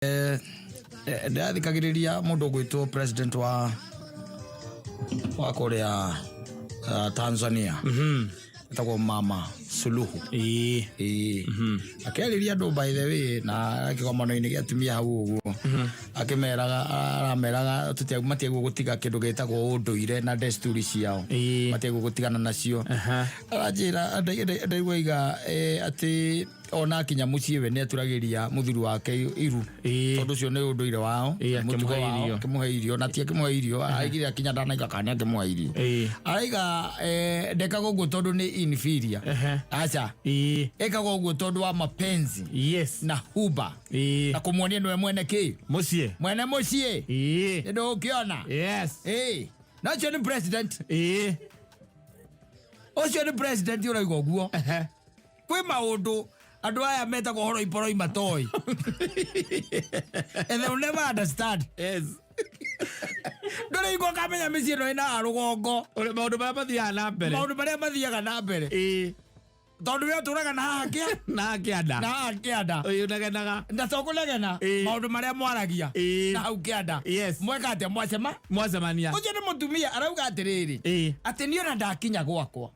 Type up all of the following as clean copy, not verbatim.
Ndĩrathikagĩrĩria mũndũ ũgwĩtwo president wa kũrĩa Tanzania, etagwo Mama Suluhu. Ĩĩ. Akĩarĩria andũ, by the way, na kĩgomano-inĩ gĩa atumia hau ũguo, akĩmeraga, arameraga matiagĩrĩirwo gũtiga kĩndũ gĩtagwo ũndũire na desturi ciao. Matiagĩrĩirwo gũtigana nacio. Aranjĩra ndaigua iga atĩ ona akinya mũciĩ we nĩ aturagĩria mũthuri wake iru, tondũ ũcio nĩ ũndũire wao. Mũtugo Akĩmũhe wao. irio. Akĩmũhe irio, na ti akĩmũhe irio, araigire akinya ndanaiga kana nĩ akĩmũhe irio. Araiga ndekaga ũguo tondũ nĩ inferior. Aca, ĩkaga ũguo tondũ wa mapenzi na huba na kũmuonia nĩwe mwene kĩ Mũciĩ. Mwene mũciĩ. Nĩ ndũgũkĩona. Na ũcio nĩ president. Ũcio nĩ president ũrauga ũguo. Kwĩ maũndũ andũ aya metagwo horoi poroi matoĩ, and they will never understand. Ndũrĩ igua ũkamenya mĩciĩ ĩno ĩna rũgongo. Ũrĩa maũndũ marĩa mathiaga na mbere. Maũndũ marĩa mathiaga na mbere, tondũ we ũtũraga na haha kĩa Na kĩanda. Na haha kĩanda. Ũyũ unegenaga. Na to kũnegena. Maũndũ marĩa mwaragia na hau kĩanda. Mweka atĩa mwacema? Mwacemania. Ũcio nĩ mũtumia arauga atĩrĩrĩ, atĩ niĩ ona ndakinya gwakwa,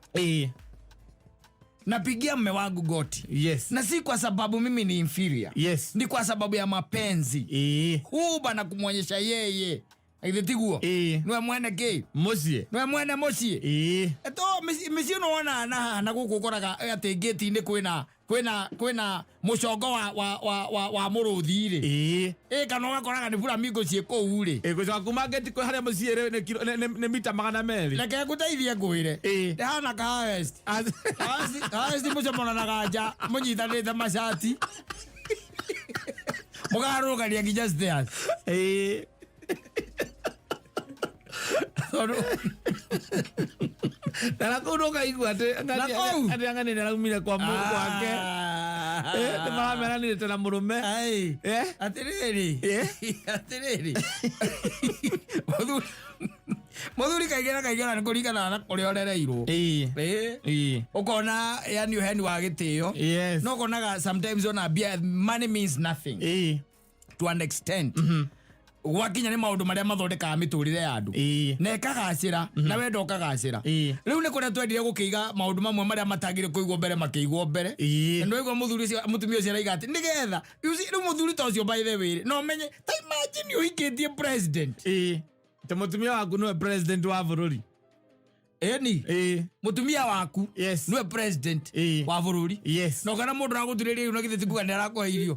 napigia mme wangu goti, na si kwa sababu mimi ni inferior, ni kwa sababu ya mapenzi, huba na kumwonyesha yeye, ithe tiguo? Niwe mwene kĩ? Mũciĩ. Niwe mwene mũciĩ. To mĩciĩ ĩno wonaga na haha na gũkũ, ũkoraga atĩ ngĩti-inĩ kwĩna mũcongo wa mũrũthi rĩ. Ĩ kana ũgakoraga nĩ flamingo ciĩ kũu rĩ. Gũcoka kuma ngĩti kwĩ harĩa mũciĩ rĩ nĩ mita 200. Reke ngũteithie ngwĩre. Ndĩhana ka harvest. Harvest mũcomoranaga nja mũnyitanĩte macati, mũkarũgania nginya stairs. Tondũ Na kũu ndũkaigua atĩ Na kũu? atĩ ang'ani nĩ araumire kwa gwake. Nĩ marameranĩte na mũrũme. Ai. Atĩrĩrĩ. Atĩrĩrĩ, mũthuri kaingĩ na kaingĩ ona nĩ kũringana na kũrĩa ũrereirwo. Ũkona yani ũheani wa gĩtĩo. No ũkonaga sometimes ona mbia, money means nothing to an extent gwakinya nĩ maũndũ marĩa mathondekaga mĩtũrĩre ya andũ na ĩkagacĩra na wenda ũkagacĩra. Rĩu nĩ kũrĩa twendire gũkĩiga maũndũ mamwe marĩa matagĩrĩ kũigwo mbere makĩigwo mbere. Na nĩwaigua mũthuri ũcio, mũtumia ũcio araiga atĩ nĩgetha, you see, rĩu mũthuri ta ũcio, by the way, no menye, ta imagine ũhikĩtie president. Ta mũtumia waku nĩwe president wa bũrũri. Ĩni. Mũtumia waku nĩwe president wa bũrũri. Na ũkona mũndũ aragũturĩria iru, na githĩ ti kuga nĩ arakũhe irio?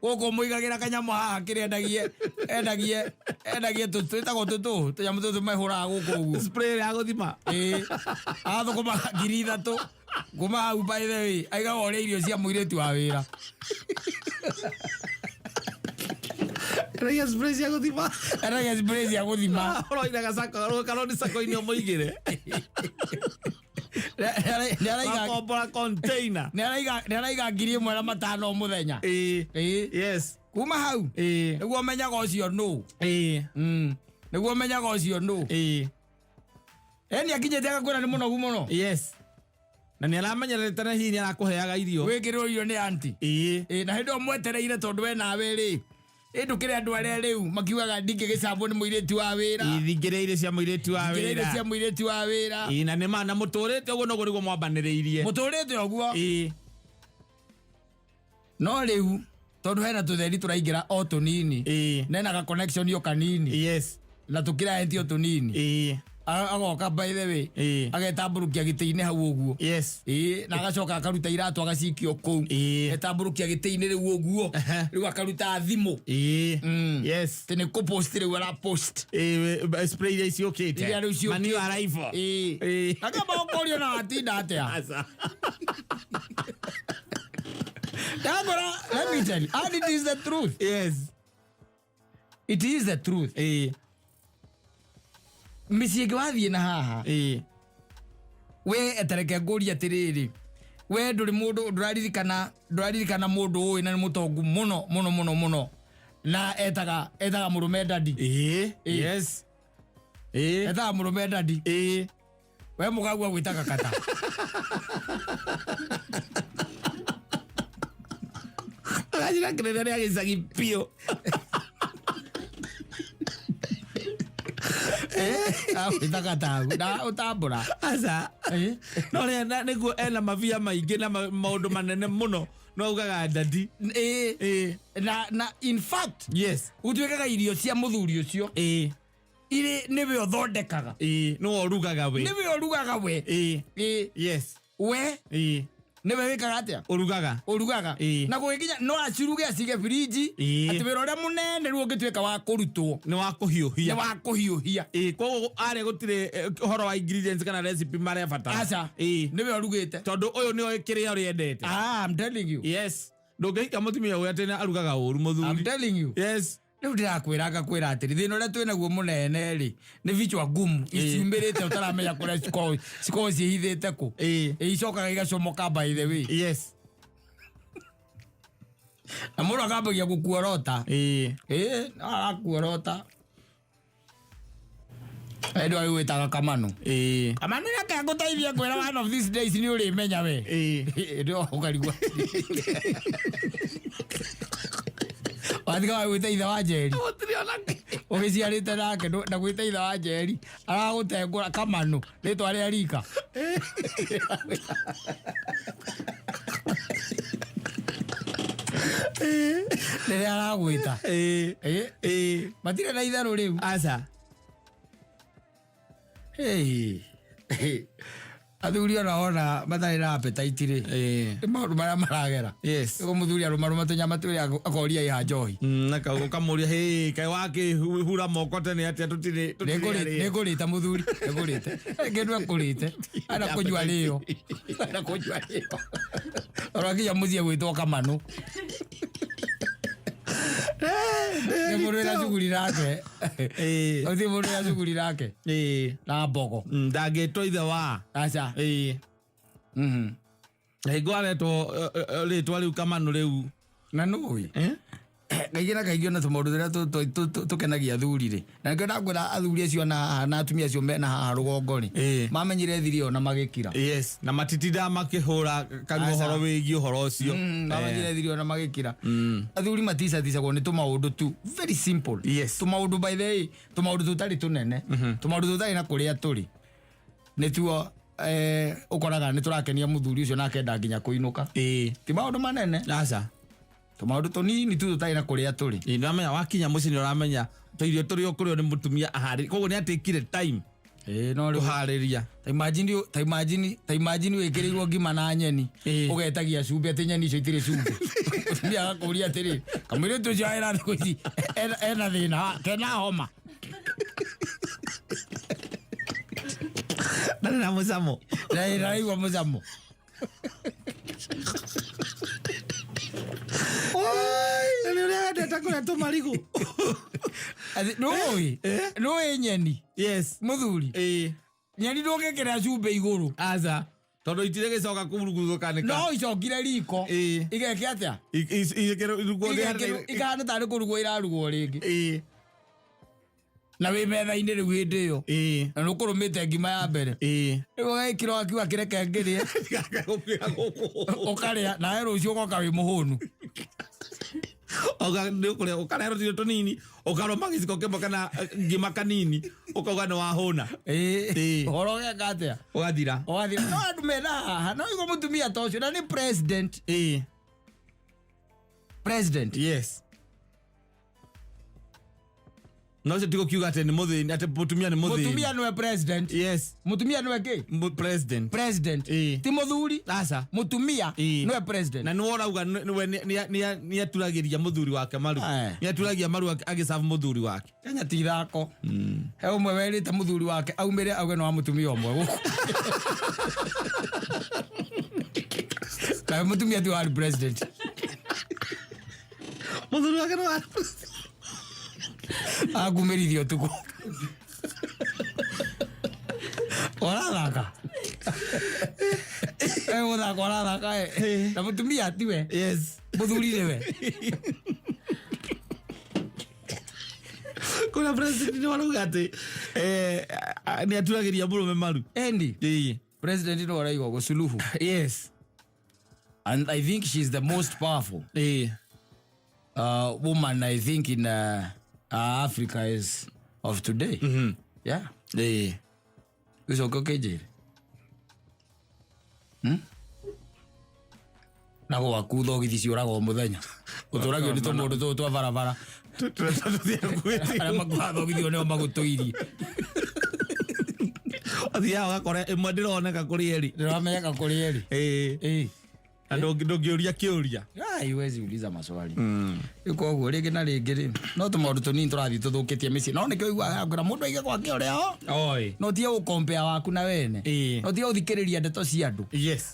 Gũkũ mũigagĩra kanyamũ haha kĩrĩa endagie twĩtagwo tũtũ tũnyamũ tũtũ mehũraga gũkũ ũguo. Spray ya gũthima. Ĩĩ, agathũkũma 3,000 kuma hau, by the way, aigaga ũrĩa irio cia mũirĩtu wa wĩra. Endagia spray cia gũthima. Endagia spray cia gũthima. Ũroire gacako karoni sako-inĩ ũmũigĩre. Nĩ araiga Wakombora container. Nĩ araiga 1,500 o mũthenya. Ĩĩ. Kuma hau nĩguo ũmenyaga ũcio nũ. Nĩguo ũmenyaga ũcio nũ. Eni akinyĩte agakwĩra nĩ mũnogu mũno. Yes, na nĩ aramenyerete na hihi nĩ arakũheaga irio. Wĩkĩrĩrwo irio nĩ anti. Ĩ na hĩndĩ ĩyo mwetereire, tondũ we nawe rĩ, ĩ ndũkĩrĩ andũ arĩa rĩu makiugaga ndingĩgĩcambwo nĩ mũirĩtu wa wĩra. Ithingĩrĩire irio cia mũirĩtu wa Ngĩrĩire wĩra. Cia mũirĩtu wa wĩra. Na nĩ ma na mũtũrĩte ũguo noguo nĩguo mwambanĩrĩirie. Mũtũrĩte ũguo. No rĩu tondũ hena tũtheri tũraingĩra o tũnini, nena ga connection o kanini, na tũkĩraenti o tũnini, agoka, by the way, agetambũrũkia gĩtĩ-inĩ hau ũguo. Ĩĩ, na agacoka akaruta iratũ agacikio kũu. Etambũrũkia gĩtĩ-inĩ rĩu ũguo. Rĩu akaruta thimũ. Atĩ nĩ kũpost rĩu arapost. Spray iria ciũkĩte. Iria rĩu ciũkĩte. Ma new arrival. Ĩĩ. Akamba gũkũria na watinda atĩa? Aca. Ndakora, let me tell you, and it is the truth. It is the truth. Mĩciĩ ĩngĩ wathiĩ na haha, we etereke ngũrie atĩrĩrĩ, we ndũrĩ mũndũ ndũraririkana mũndũ ũĩ na nĩ mũtongu mũno mũno mũno mũno, na etaga mũrũme daddy? Etaga mũrũme daddy. We mũgagua gwĩtaga kata. Agacira kĩrĩra rĩa gĩcagi biũ. Agwĩta gatagu na ũtambũra. Aca. No rĩa nĩguo ena mabia maingĩ na maũndũ manene mũno, no augaga daddy. Ĩĩ. Na in fact, gũtuĩkaga irio cia mũthuri ũcio irĩ nĩwe ũthondekaga. Ĩĩ, nĩwe ũrugaga we. Nĩwe ũrugaga we. Ĩĩ. We nĩwe wĩkaga atĩa? Ũrugaga. Ũrugaga. Na gũgĩkinya no aciruge, acige firiji. Atĩ wĩra ũrĩa mũnene rĩu ũngĩtuĩka wa kũrutwo nĩ wa kũhiũhia. Nĩ wa kũhiũhia. Ĩĩ, koguo arĩa gũtirĩ ũhoro wa ingredients kana recipe marĩa batara. Aca. Nĩwe ũrugĩte. Tondũ ũyũ nĩoĩ kĩrĩa ũrĩendete. Ah, I'm telling you. Yes, ndũngĩhika mũtumia ũyũ atĩ arugaga ũru I'm mũthuri. telling you. Rĩu ndĩrakwĩra, ngakwĩra atĩrĩ, thĩna ũrĩa twĩ naguo mũnene rĩ, nĩ vichwa ngumu iciumĩrĩte, ũtaramenya kũrĩa cikoragwo ciĩhithĩte kũ. Icokaga igacomoka, by the way. Na mũndũ akambagia gũkuorota. Ĩĩ, no arakuorota ĩndĩ arĩ gwĩtaga Kamanu. Kamanu, reke ngũteithie kwĩra, one of these days nĩ ũrĩmenya we. Ĩndĩ ũkarigwo watiga wa gwĩta ithe wa Njeri. Gũtirĩ ona Ũgĩciarĩte nake na gwĩta ithe wa Njeri aragũtengũra Kamanu, rĩtwa rĩa rika. Rĩrĩa aragwĩta. Matirĩ na itherũ rĩu. Aca. Hey. Athuri ona wona matarĩ na appetite rĩ, nĩ maũndũ marĩa maragera. Nĩguo mũthuri arũmarũma tũnyama twĩrĩ, akoria iha njohi. Na ũkamũria, "Hĩ, kaĩ wakĩhura moko tene atĩa? Tũtirĩ arĩo." Nĩngũrĩte mũthuri, nĩngũrĩte kĩndũ, ekũrĩte ana kũnyua rĩo, ana kũnyua rĩo, ũrakinya mũciĩ gwĩtwo Kamanu nĩ mũndũ wĩna cuguri nake. Ũthiĩ mũndũ wĩna cuguri nake na mbogo. Ndangĩtwo ithe wa. Aca. Na hingo aretwo rĩtwa rĩu Kamanu rĩu. Na nũĩ kaingĩ na kaingĩ ona tũmaũndũ tũrĩa tũkenagia athuri rĩ, na nĩkĩo ndakwĩra athuri acio na haha na atumia acio mena haha rũgongo rĩ, mamenyire thiri ĩyo na magĩkira. Yes, na matitindaga makĩhũra kanua Aca. ũhoro wĩgiĩ ũhoro ũcio. Mamenyire thiri ĩyo na magĩkira. Athuri maticaticiagwo nĩ tũmaũndũ tu very simple. Tũmaũndũ, by the way, tũmaũndũ tũtarĩ tũnene, tũmaũndũ tũtarĩ na kũrĩa tũrĩ, nĩtuo ũkoraga nĩ tũrakenia mũthuri ũcio na akenda nginya kũinũka. Ti maũndũ manene. Aca. Tũmaũndũ tũnini tu tũtarĩ na kũrĩa tũrĩ. Ĩĩ, nĩũramenya wakinya mũciĩ nĩũramenya tũirio tũrĩa ũkũrĩo nĩ mũtumia aharĩ, koguo nĩ atĩkire time Ĩĩ, no rĩu kũharĩria. Ta imagine wĩkĩrĩirwo ngima na nyeni, ũgetagia cumbĩ atĩ nyeni icio itirĩ cumbĩ. Mũtumia agakũria atĩrĩ, kamũirĩtu ũcio wĩra thikũ ici ena thĩna kena homa? Ndarĩ na mũcamo. Na ĩraigua mũcamo. Na nĩ ũrĩa wendete kũrĩa tũmarigũ. Nũĩ nyeni, mũthuri, nyeni ndũngĩkĩra cumbĩ igũrũ. Aca, tondũ itirĩ gĩcoka kũburuguthũkanĩka. No icokire riko. Igeke atĩa? Ikahana tarĩ kũrugwo irarugwo rĩngĩ. Na wĩ metha-inĩ rĩu hĩndĩ ĩyo, na nĩ ũkũrũmĩte ngima ya mbere, rĩu ũgagĩkĩra wakiuga kĩreke ngĩrĩe. Ũkarĩa nawe rũciũ ũgoka wĩ mũhũnu. Ũkarĩa rũtiro tũnini, ũkarũma gĩciko kĩmwe kana ngima kanini, ũkauga nĩ wahũna. Ũhoro ũgeka atĩa? Ũgathira. Ũgathira. No andũ mena haha no igua mũtumia ta ũcio na nĩ president. President. Yes, no ũcio tigũkiuga atĩ nĩ mũthĩni, atĩ mũtumia nĩ mũthĩni. Mũtumia nĩwe president. Mũtumia nĩwe kĩ? President. President. Ti mũthuri. Aca. Mũtumia nĩwe president. Na nĩwe ũrauga nĩwe nĩ aturagĩria mũthuri wake maru. Nĩ aturagia maru agĩcabu mũthuri wake. Kenya ti ithako. He ũmwe werĩte mũthuri wake aumĩre auge nĩ wa mũtumia ũmwe gũkũ, nawe mũtumia ti warĩ president. Mũthuri wake nĩ wa Akumĩrithia ũtukũ ũrathaka, gũthaka ũrathaka na mũtumia tiwe. Mũthuri nĩwe. Kuna president nĩ warauga atĩ nĩ aturagĩria mũrũme maru. Endi president nĩ ũraigua gũ Suluhu. And I think she's the most powerful. woman I think in Africa is of today. Yeah. Ucoke ũkĩnjĩre. Na gwaku thogithi ciũraga o mũthenya, ũtũragio nĩ tũmũndũ tũũ twa barabara. Arĩa makuaga thogithi o nĩo magũtũirie. Ũthiaga ũgakora ĩmwe ndĩroneka kũrĩ eri. Ndĩramenyeka kũrĩ eri. Ĩĩ. Na ndũngĩũria kĩũria. Ai, huwezi uliza maswali. Rĩu koguo rĩngĩ na rĩngĩ rĩ, no tũmaũndũ tũnini tũrathiĩ tũthũkĩtie mĩciĩ, no nĩkĩo ũiguaga ngwĩra mũndũ aige gwake ũrĩa o Oi. no tige gũkompea waku na wene, no tige gũthikĩrĩria ndeto cia andũ.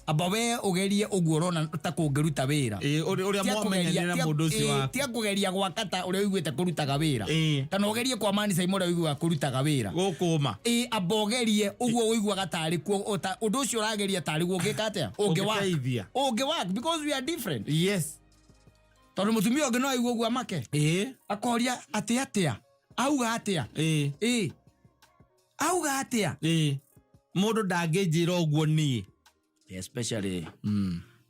Amba we ũgerie ũguo ũrona ta kũngĩruta wĩra. Ĩĩ, ũrĩa Tia mwamenyanire na mũndũ ũcio waku. tia kũgeria gwaka ta ũrĩa ũiguĩte kũrutaga wĩra, kana ũgerie kwa manisa ũrĩa ũiguaga kũrutaga wĩra. Gũkũma. Ĩĩ, amba ũgerie ũguo ũiguaga tarĩ kuo ũndũ ũcio ũrageria tarĩ guo ũngĩka atĩa, ũngĩ work. Ũngĩteithia. Ũngĩ work because we are different. Tondũ mũtumia ũngĩ no aigue ũguo amake, akoria atĩ atĩa auga atĩa. Ĩĩ, auga atĩa. Ĩĩ, mũndũ ndangĩnjĩra ũguo niĩ. Especially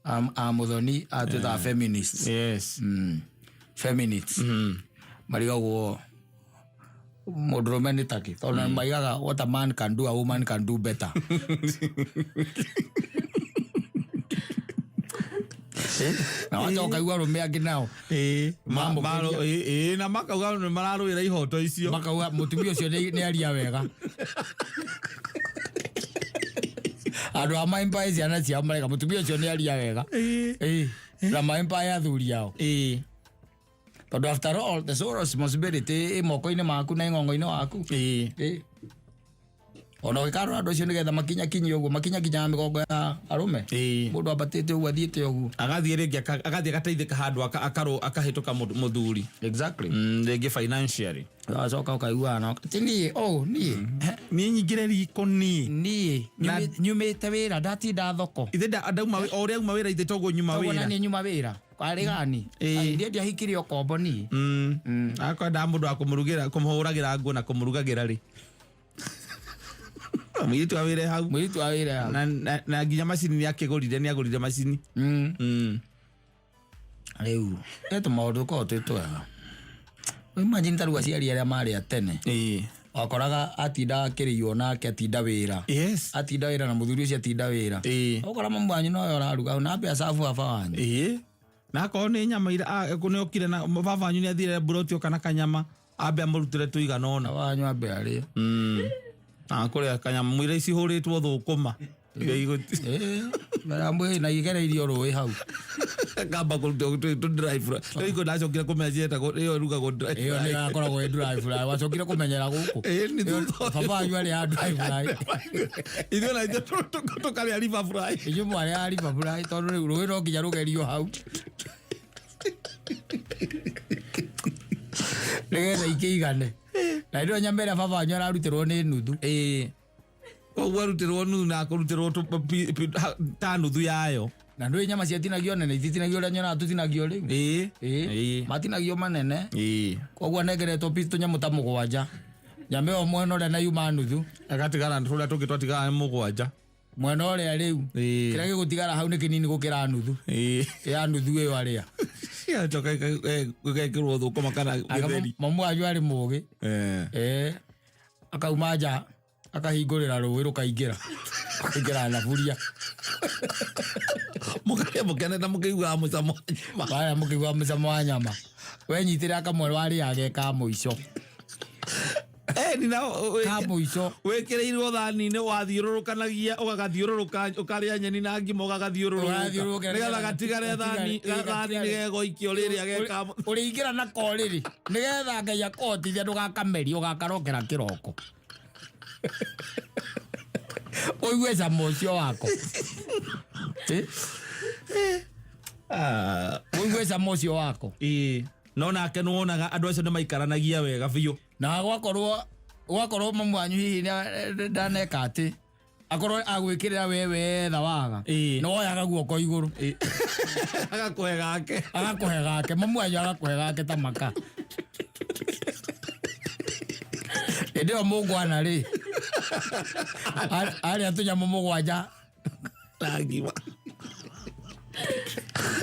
a Muthoni atwĩtaga feminists. Feminists marigagwo mũndũrũme nĩ takĩ, tondũ maigaga what a man can do, a woman can do better. Na wacha ũkaigua arũme angĩ nao Mamũkĩria. Ĩĩ, na makauga nĩ mararũĩra ihoto icio. Makauga mũtumia ũcio nĩ aria wega. Andũ a maimbaĩ ciana ciao mareka mũtumia ũcio nĩ aria wega. Ĩĩ, na maimbaĩ athuri ao, tondũ after all the sole responsibility ĩ moko-inĩ maku na ĩ ng'ongo-inĩ waku. Ĩĩ. Ona ũgĩkarora andũ acio nĩgetha makinyakinyie ũguo makinyakinyaga mĩgongo ya arũme, mũndũ ambatĩte ũguo athiĩte ũguo. Agathiĩ rĩngĩ agathiĩ agateithĩka handũ akahĩtũka mũthuri. Rĩngĩ financially. Wacoka ũkaiguaga no ti niĩ, oh niĩ. Niĩ nyingĩre riko niĩ? Niĩ nyumĩte wĩra, ndatinda thoko. Ithe ndauma o ũrĩa auma wĩra, ithe toguo nyuma Toguo na wĩra. niĩ nyuma wĩra kwarĩ gani. Niĩ ndiahikire ũkombo niĩ. Akwenda mũndũ wa kũmũrugĩra, kũmũhũragĩra nguo na kũmũrugagĩra rĩ, mũirĩtu wa wĩra hau. Mũirĩtu wa wĩra hau. Na nginya macini nĩ akĩgũrire, nĩ agũrire macini. Rĩu ĩ tũmaũndũ tũkoragwo twĩ twega. Imagine ta rĩu aciari arĩa marĩ a tene, wakoraga atinda akĩrĩio nake atinda wĩra, atinda wĩra na mũthuri ũcio atinda wĩra, ũkora mamu wanyu nowe ũraruga na ambe acabu baba wanyu. Ĩĩ, na akorwo nĩ nyama ira nĩ okire na baba wanyu nĩ athire mburoti oka na kanyama, ambe amũrutĩre tũigana ũna. Baba wanyu ambe arĩe. Na kũrĩa kanyama mwĩre icihũrĩtwo thũkũma iria Ĩĩ, mbere na igereirio rũĩ hau. Kamba kũruta tũ dry fry rĩu iko ndacokire kũmenya cietagwo ĩyo ĩrugagwo dry Ĩyo fry. nĩ yakoragwo ĩ dry fry, wacokire kũmenyera gũkũ. Ĩĩ, nĩ thutha. Baba wanyu arĩa dry fry. Ithuĩ na ithuĩ tũkarĩa river fry. Inyuĩ mwarĩ a river fry, tondũ rĩu rũĩ no nginya rũgerio hau nĩgetha ikĩigane, na ĩyo nyama ĩrĩa baba wanyu ararutĩrwo nĩ nuthu. Ĩĩ, koguo arutĩrwo nuthu na akũrutĩrwo ta nuthu yayo. Na ndũĩ nyama ciatinagio nene, ititinagio ũrĩa nyonaga tũtinagio rĩu. Ĩĩ. Ĩĩ, matinagio manene. Koguo anengeretwo piece tũnyamũ ta mũgwanja, nyama ĩyo mwena ũrĩa na yuma nuthu. Agatigara tũrĩa tũngĩ twatigara nĩ mũgwanja. Mwena ũrĩa rĩu kĩrĩa gĩgũtigara hau nĩ kĩnini gũkĩra nuthu ya nuthu ĩyo arĩa. Ciacoka ĩgekĩrwo thũkũma kana gĩtheri. Mamu wanyu arĩ mũgĩ. Akauma nja akahingũrĩra rũĩ rũkaingĩra, rũkaingĩra thaburia. Mũkarĩa mũkenete mũkĩiguaga mũcamo wa nyama. Waya mũkĩigua mũcamo wa nyama, wenyitĩre akamwe warĩaga ge ka mũico. Nina Ka mũico. Wĩkĩrĩirwo thani-inĩ wathiũrũrũkanagia ũgagathiũrũrũka ũkarĩa nyeni na ngima ũgagathiũrũrũka Ũgathiũrũrũka nĩgetha gatigare thani gatigare. gathani nĩgegoikio rĩrĩa geka. Ũrĩingĩra na korĩrĩ nĩgetha Ngai akũhotithia ndũgakamerie, ũgakarokera kĩroko ũigue cama ũcio wako. Ũigue cama ũcio wako. Ĩĩ, no nake nĩwonaga andũ acio nĩ maikaranagia wega biũ. Na gwakorwo mamu wanyu hihi ndaneka atĩ akorwo agwĩkĩrĩra we wetha waga, nĩ woyaga guoko igũrũ. Agakũhe gake. Agakũhe gake, mamu wanyu agakũhe gake ta maka. Hĩndĩ ĩyo mũngwana rĩ arĩa tũnyamũ mũgwanja na ngima.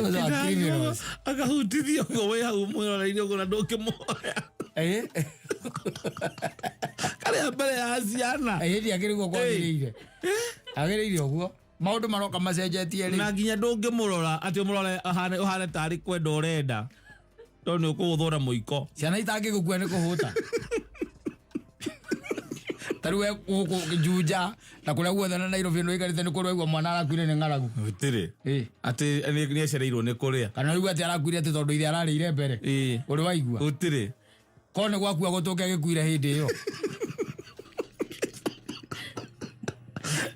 Those are criminals. Akahutithia ũguo wĩ hau mwĩroreire ũguo na ndũngĩmuoya. Karĩa mbere ya ciana. Ndiagĩrĩire ũguo kwagĩrĩire, agĩrĩire ũguo maũndũ maroka macenjetie rĩu. Na nginya ndũngĩmũrora atĩ ũmũrore ũhane tarĩ kwenda ũrenda, tondũ nĩ ũkũgũthwo na mũiko. Ciana itangĩgũkua nĩ kũhũta. Ta rĩu we gũkũ Juja na kũrĩa guothe na Nairobi nĩ ũikarĩte nĩ kũraigua mwana arakuire nĩ ng'aragu. Gũtirĩ. Atĩ nĩ acereirwo nĩ kũrĩa. Kana ũigua atĩ arakuire atĩ tondũ ithe ararĩire mbere. Ũrĩ waigua? Gũtirĩ. Korwo nĩ gwakua gũtũke gĩkuire hĩndĩ ĩyo.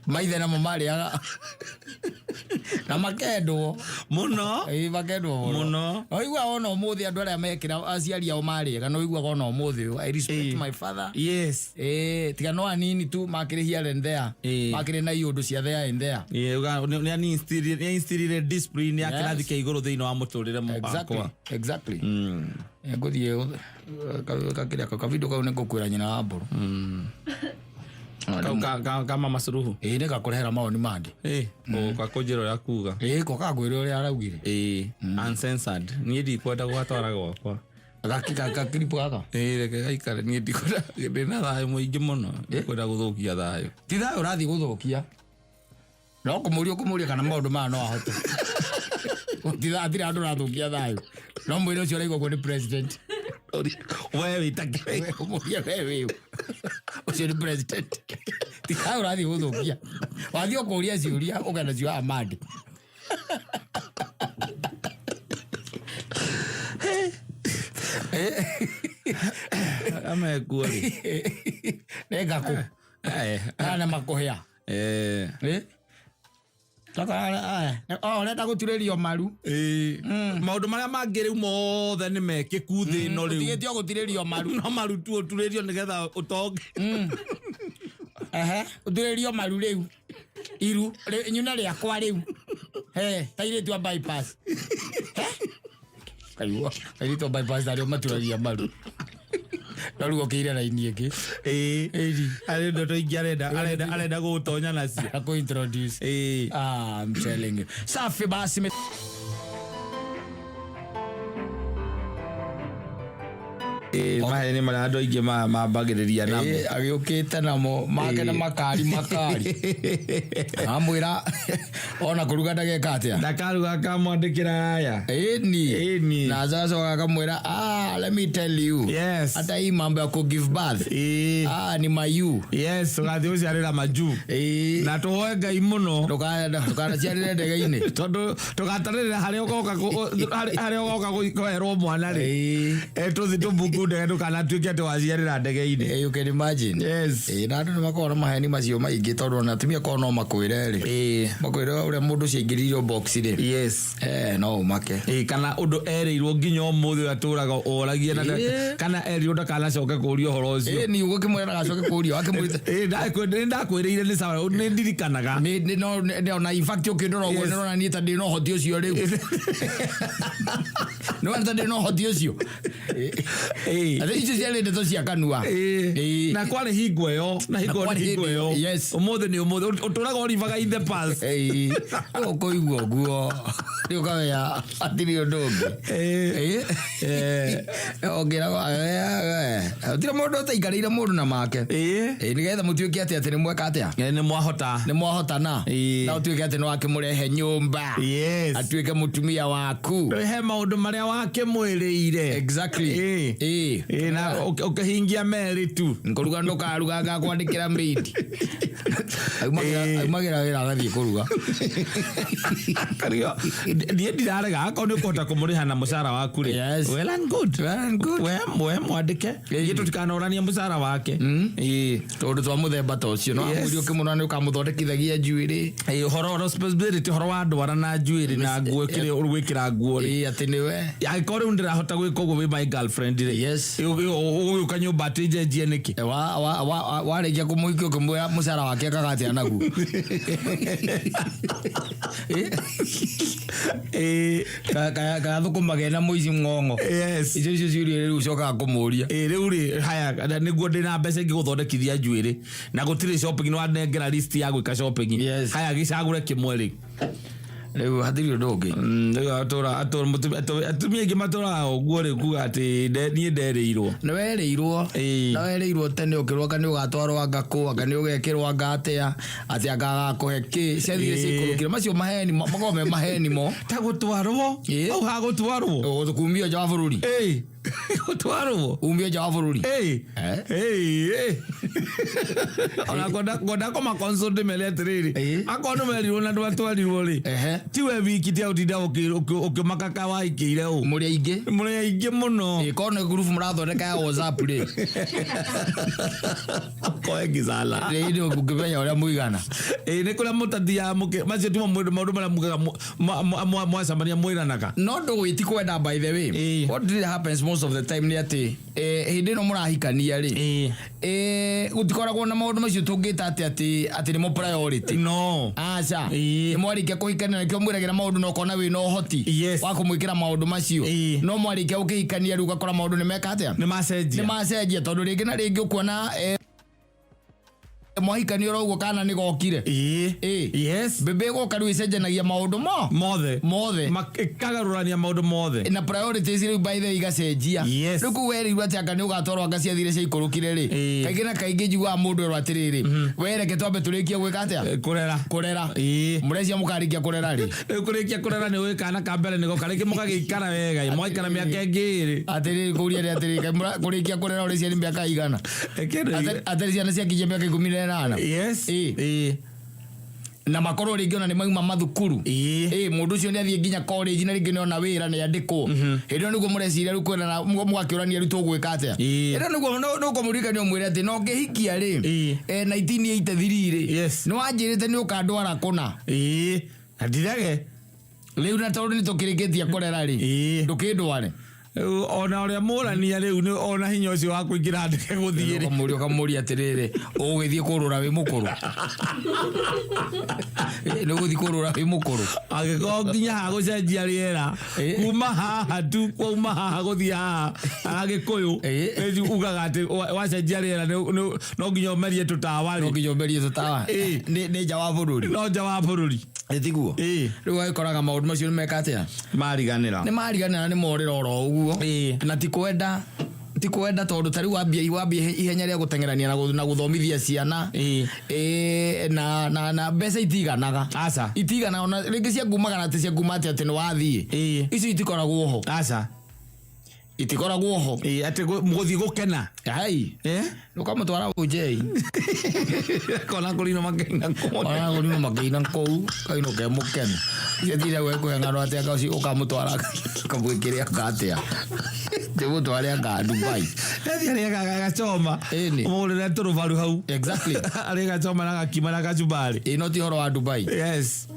Maithe namo marĩaga na makendwo. Mũno. Ĩĩ, makendwo mũno. Mũno. Na ũiguaga ona ũmũthĩ andũ arĩa mekĩra aciari ao marĩega na ũiguaga ona ũmũthĩ ũyũ, I respect my father. Tiga no anini tu makĩrĩ here and there. Makĩrĩ na iũndũ cia there and there. Ĩĩ, nĩ ainstillire discipline ya kĩrathi kĩa igũrũ thĩinĩ wa mũtũrĩre wakwa. Exactly. Ngũthiĩ gakĩrĩa kavidio kau nĩ ngũkwĩra nyina wa mbũrũ. Kau ka Mama Suluhu. Ĩĩ, nĩ gakũrehera mawoni mangĩ. Ĩĩ, ũka kũnjĩra ũrĩa kuga. Ĩĩ, ko kagwĩra ũrĩa araugire. Ĩĩ, uncensored. Niĩ ndikwenda gũgatwara gwakwa. Gakiripu gaka. Ĩĩ, reke gaikare, niĩ ndikwenda, ndĩna thayũ mũingĩ mũno, ndikwenda gũthũkia thayũ. Ti thayũ ũrathiĩ gũthũkia. No kũmũria ũkũmũria kana maũndũ maya no ahote. Ti thayũ, hatirĩ handũ ũrathũkia thayũ. No mwĩre ũcio ũraigua ũguo nĩ president. We wĩtake. Ũmũrie we wĩ ũ. Ũcio nĩ president. Ti thayũ ũrathiĩ gũthũkia. Wathiĩ ũkũria ciũria ũgana cio amande. Amekuo rĩ. Nĩ ngakũ. Kana nĩ makũhĩa. Ũrenda gũturĩrio maru. Maũndũ marĩa mangĩ rĩu mothe nĩ mekĩku thĩ ĩno rĩu. Ũtigĩtio gũturĩrio maru. No maru tu ũturĩrio nĩgetha ũtonge. Ũturĩrio maru rĩu. Iru, nyuna rĩakwa rĩu. He, ta irĩtu a bypass. He? Kaigua, airĩtu a bypass arĩa maturagia maru. No rĩu okĩire raini ĩngĩ. Ĩĩ. Arĩ ndoto ingĩ arenda gũgũtonya nacio. Akũ introduce. I'm telling you. Safi basi. Maheni marĩa andũ aingĩ mambagĩrĩria namo. Agĩũkĩte namo, make na makari, makari. Amwĩra, ona kũruga ndageka atĩa? Ndakaruga akamwandĩkĩra haya. Ĩni. Ĩni. Na acoka akamwĩra, let me tell you. Yes. Hata hii mambo ya ku give birth. Ni mayu. Yes, ũgathiĩ gũciarĩra majuu. Na tũhoe Ngai mũno. Ndũkanaciarĩre ndege-inĩ. Tondũ tũgatarĩrĩra harĩa ũgoka harĩa ũgoka kũherwo mwana rĩ. Tũthiĩ tũmbuku ndege ndũkanatuĩke atĩ waciarĩra ndege-inĩ. You can imagine. Yes. Na andũ nĩ makoragwo na maheni macio maingĩ tondũ ona atumia korwo no makwĩre rĩ. Makwĩre ũrĩa mũndũ ũcio aingĩririo box rĩ. Yes. No ũmake. Kana ũndũ erĩirwo nginya ũmũthĩ ũrĩa atũraga oragia na kana erirwo ndakanacoke kũũria ũhoro ũcio. Ni ũguo kĩmwĩra ndagacoke kũũria, wakĩmwĩrĩte. Nĩ ndakwĩrĩire nĩ sawa, nĩ ndirikanaga. Nĩ, nĩ, no, nĩ, nĩ, ona in fact ũkĩndora ũguo Yes. nĩrona niĩ ta ndĩ na ũhoti ũcio rĩu. Nĩ wona ta ndĩ na ũhoti ũcio. Atĩ icio ciarĩ ndeto cia kanua. Na kwarĩ hingo ĩyo, na hingo Na kwarĩ nĩ hingo hĩndĩ ĩyo. Yes. Ũmũthĩ nĩ ũmũthĩ, ũtũraga ũribaga in the past. Ũkũigua ũguo. Rĩu ũkamenya hatirĩ ũndũ ũngĩ. Ũngĩragwo, hatirĩ mũndũ ũtaikarĩire mũndũ na make. Nĩgetha mũtuĩke atĩ atĩ nĩ mweka atĩa? Nĩ mwahota. Nĩ mwahotana. Na ũtuĩke atĩ nĩ wakĩmũrehe nyũmba. Yes. Atuĩke mũtumia waku. He maũndũ marĩa wakĩmwĩrĩire. Exactly. Na ũkĩhingia merĩ tu. Ngũruga ndũkaruga ngakwandĩkĩra maid. Aumagĩra wĩra agathiĩ kũruga. Kario, niĩ ndirarega akorwo nĩ ũkũhota kũmũrĩha na mũcara waku rĩ. Yes. Well and good. Well and good. We mwandĩke. Ithuĩ tũtikanoranie mũcara wake. Tondũ twa mũthemba ta ũcio, no Yes. amwĩre ũkĩmũrora nĩ ũkamũthondekithagia njuĩrĩ. Ũhoro wa responsibility, ũhoro wa ndwara na njuĩrĩ na nguo ĩkĩrĩ gwĩkĩra nguo rĩ. Atĩ nĩwe. Angĩkorwo rĩu ndĩrahota gwĩka ũguo wĩ my girlfriend rĩ. Yes. Ũgũgĩũka nyũmba atĩ njenjie nĩkĩ? Warĩkia kũmũhikia ũkĩmwĩra mũcara wake ekaga atĩa naguo? Kathũkũma kena mũici ng'ong'o. Yes. Icio icio ciũria rĩu ũcokaga kũmũria. Rĩu rĩ, haya, nĩguo ndĩna mbeca ingĩgũthondekithia njuĩrĩ. Na gũtirĩ shopping, nĩ wanengera list ya gwĩka shopping. Yes. Haya, gĩcagũre kĩmwe rĩ. Rĩu hatirĩ ũndũ ũngĩ. Rĩu atũra atumia aingĩ matũraga ũguo rĩu kuga atĩ niĩ nderĩirwo. Nĩ werĩirwo. Na werĩirwo tene ũkĩrwo anga nĩ ũgatwarwo anga kũ, anga nĩ ũgekĩrwo anga atĩa, atĩ anga agakũhe kĩ, ciathire ciikũrũkire. Macio maheni makoragwo me maheni mo. Ta gũtwarwo. Hau ha gũtwarwo. Kumio nja wa bũrũri. Gũtwarwo. Umio nja wa bũrũri. Ona ngwenda kũma consult ndĩmere atĩrĩrĩ, akorwo nĩ werirwo na ndwatwarirwo rĩ, tiwe wiki tia ũtinda ũkĩmaka ka waikĩire ũ. Mũrĩ aingĩ. Mũrĩ aingĩ mũno. Korwo nĩ ngurubu mũrathondeka ya WhatsApp rĩ. Koe sana. Rĩ nĩ ũngĩmenya ũrĩa mũigana. Nĩ kũrĩa mũtathiaga macio timo maũndũ marĩa mugaga mwacemania mwĩranaga. No ndũgũ ti kwenda, by the way. What really happens most of the time nĩ atĩ hĩndĩ ĩno mũrahikania rĩ, gũtikoragwo na maũndũ macio tũngĩta atĩ atĩ nĩmo priority. No. Aca. Nĩ mwarĩkia kũhikania nĩkĩo mwĩragĩra maũndũ na ũkona wĩna ũhoti wa kũmwĩkĩra maũndũ macio. No mwarĩkia gũkĩhikania rĩu ũgakora maũndũ nĩ meka atĩa? Nĩ macenjia. Nĩ macenjia tondũ rĩngĩ na rĩngĩ ũkuona mwahikania oro ũguo kana nĩ gokire. Yes. Mbembe ĩgoka rĩu ĩcenjanagia maũndũ mo mothe. Mothe. Ĩkagarũrania maũndũ mothe. Na priorities rĩu by the way igacenjia. Rĩu kũu werirwo atĩ anga nĩ ũgatwarwo anga ciathire ciaikũrũkire rĩ. Kaingĩ na kaingĩ njiguaga mũndũ erwo atĩrĩrĩ, we reke twambe tũrĩkie gwĩka atĩa? Kũrera. Kũrera. Mũrecia mũkarĩkia kũrera rĩ. Rĩu kũrĩkia kũrera nĩ ũĩ kana ka mbere nĩgo karĩngĩ mũgagĩikara wega, mũgaikara mĩaka ĩngĩ ĩrĩ. Atĩrĩrĩ kũria nĩ atĩrĩrĩ, kũrĩkia kũrera ũrĩ ciana mĩaka igana? Atĩrĩ ciana ciakinyia mĩaka 18. Yes. Na makorwo rĩngĩ ona nĩ mauma mathukuru. Mũndũ ũcio nĩ athiĩ nginya college na rĩngĩ nĩ ona wĩra nĩ andĩkwo. Hĩndĩ ĩyo nĩguo mũreciria rĩu kwĩrana mũgakĩũrania rĩu tũgwĩka atĩa. Hĩndĩ ĩyo nĩguo nũkũmũririkania ũmwĩre atĩ no ngĩhikia rĩ, 1983 rĩ, nĩ wanjĩrĩte nĩ ũkandwara kũna. Na ndirege. Rĩu na tondũ nĩ tũkĩrĩkĩtie kũrera rĩ, ndũkĩndware. Ona ũrĩa mũrania rĩu nĩ ona hinya ũcio wa kũingĩra ndege gũthiĩ rĩ. Ũkamũria ũkamũria atĩrĩrĩ, ũgũgĩthiĩ kũrũra wĩ mũkũrũ? Nĩ ũgũthiĩ kũrũra wĩ mũkũrũ? Angĩkorwo nginya haha gũcenjia rĩera, kuma haha tu, kuma haha gũthiĩ haha Agĩkũyũ, ugaga atĩ wacenjia rĩera no nginya ũmerie tũtawa rĩ. No nginya ũmerie tũtawa. Nĩ nja wa bũrũri. No nja wa bũrũri. Tiguo? Rĩu ũgagĩkoraga maũndũ macio nĩ meka atĩa? Mariganĩra. Nĩ mariganĩra, nĩ morĩra oro ũguo. Na ti kwenda, ti kwenda tondũ ta rĩu wambia ihenya rĩa gũteng'erania na gũthomithia ciana. Na mbeca itiganaga. Aca. Itiganaga, ona rĩngĩ ciangumaga na atĩ cianguma atĩ nĩ wathiĩ. Icio itikoragwo ho. Aca. Itikoragwo ho. Atĩ gũthiĩ gũkena. Hai. Ũkamũtwara ũnjei. Kona kũrino makĩina kũu. Kona kũrino makĩina kũu, kaino ke mũkenu. Ciatire gwe kũhe ng'ano atĩ anga ũcio ũkamũtwara ũkamwĩkĩre anga atĩa. Ndĩmũtware anga Dubai. Ndathiĩ arĩe gachoma. Ũmũgũrĩre tũrũbaru hau. Exactly. Arĩe gachoma na gakima na kachumbari. No ti ũhoro wa Dubai. Yes.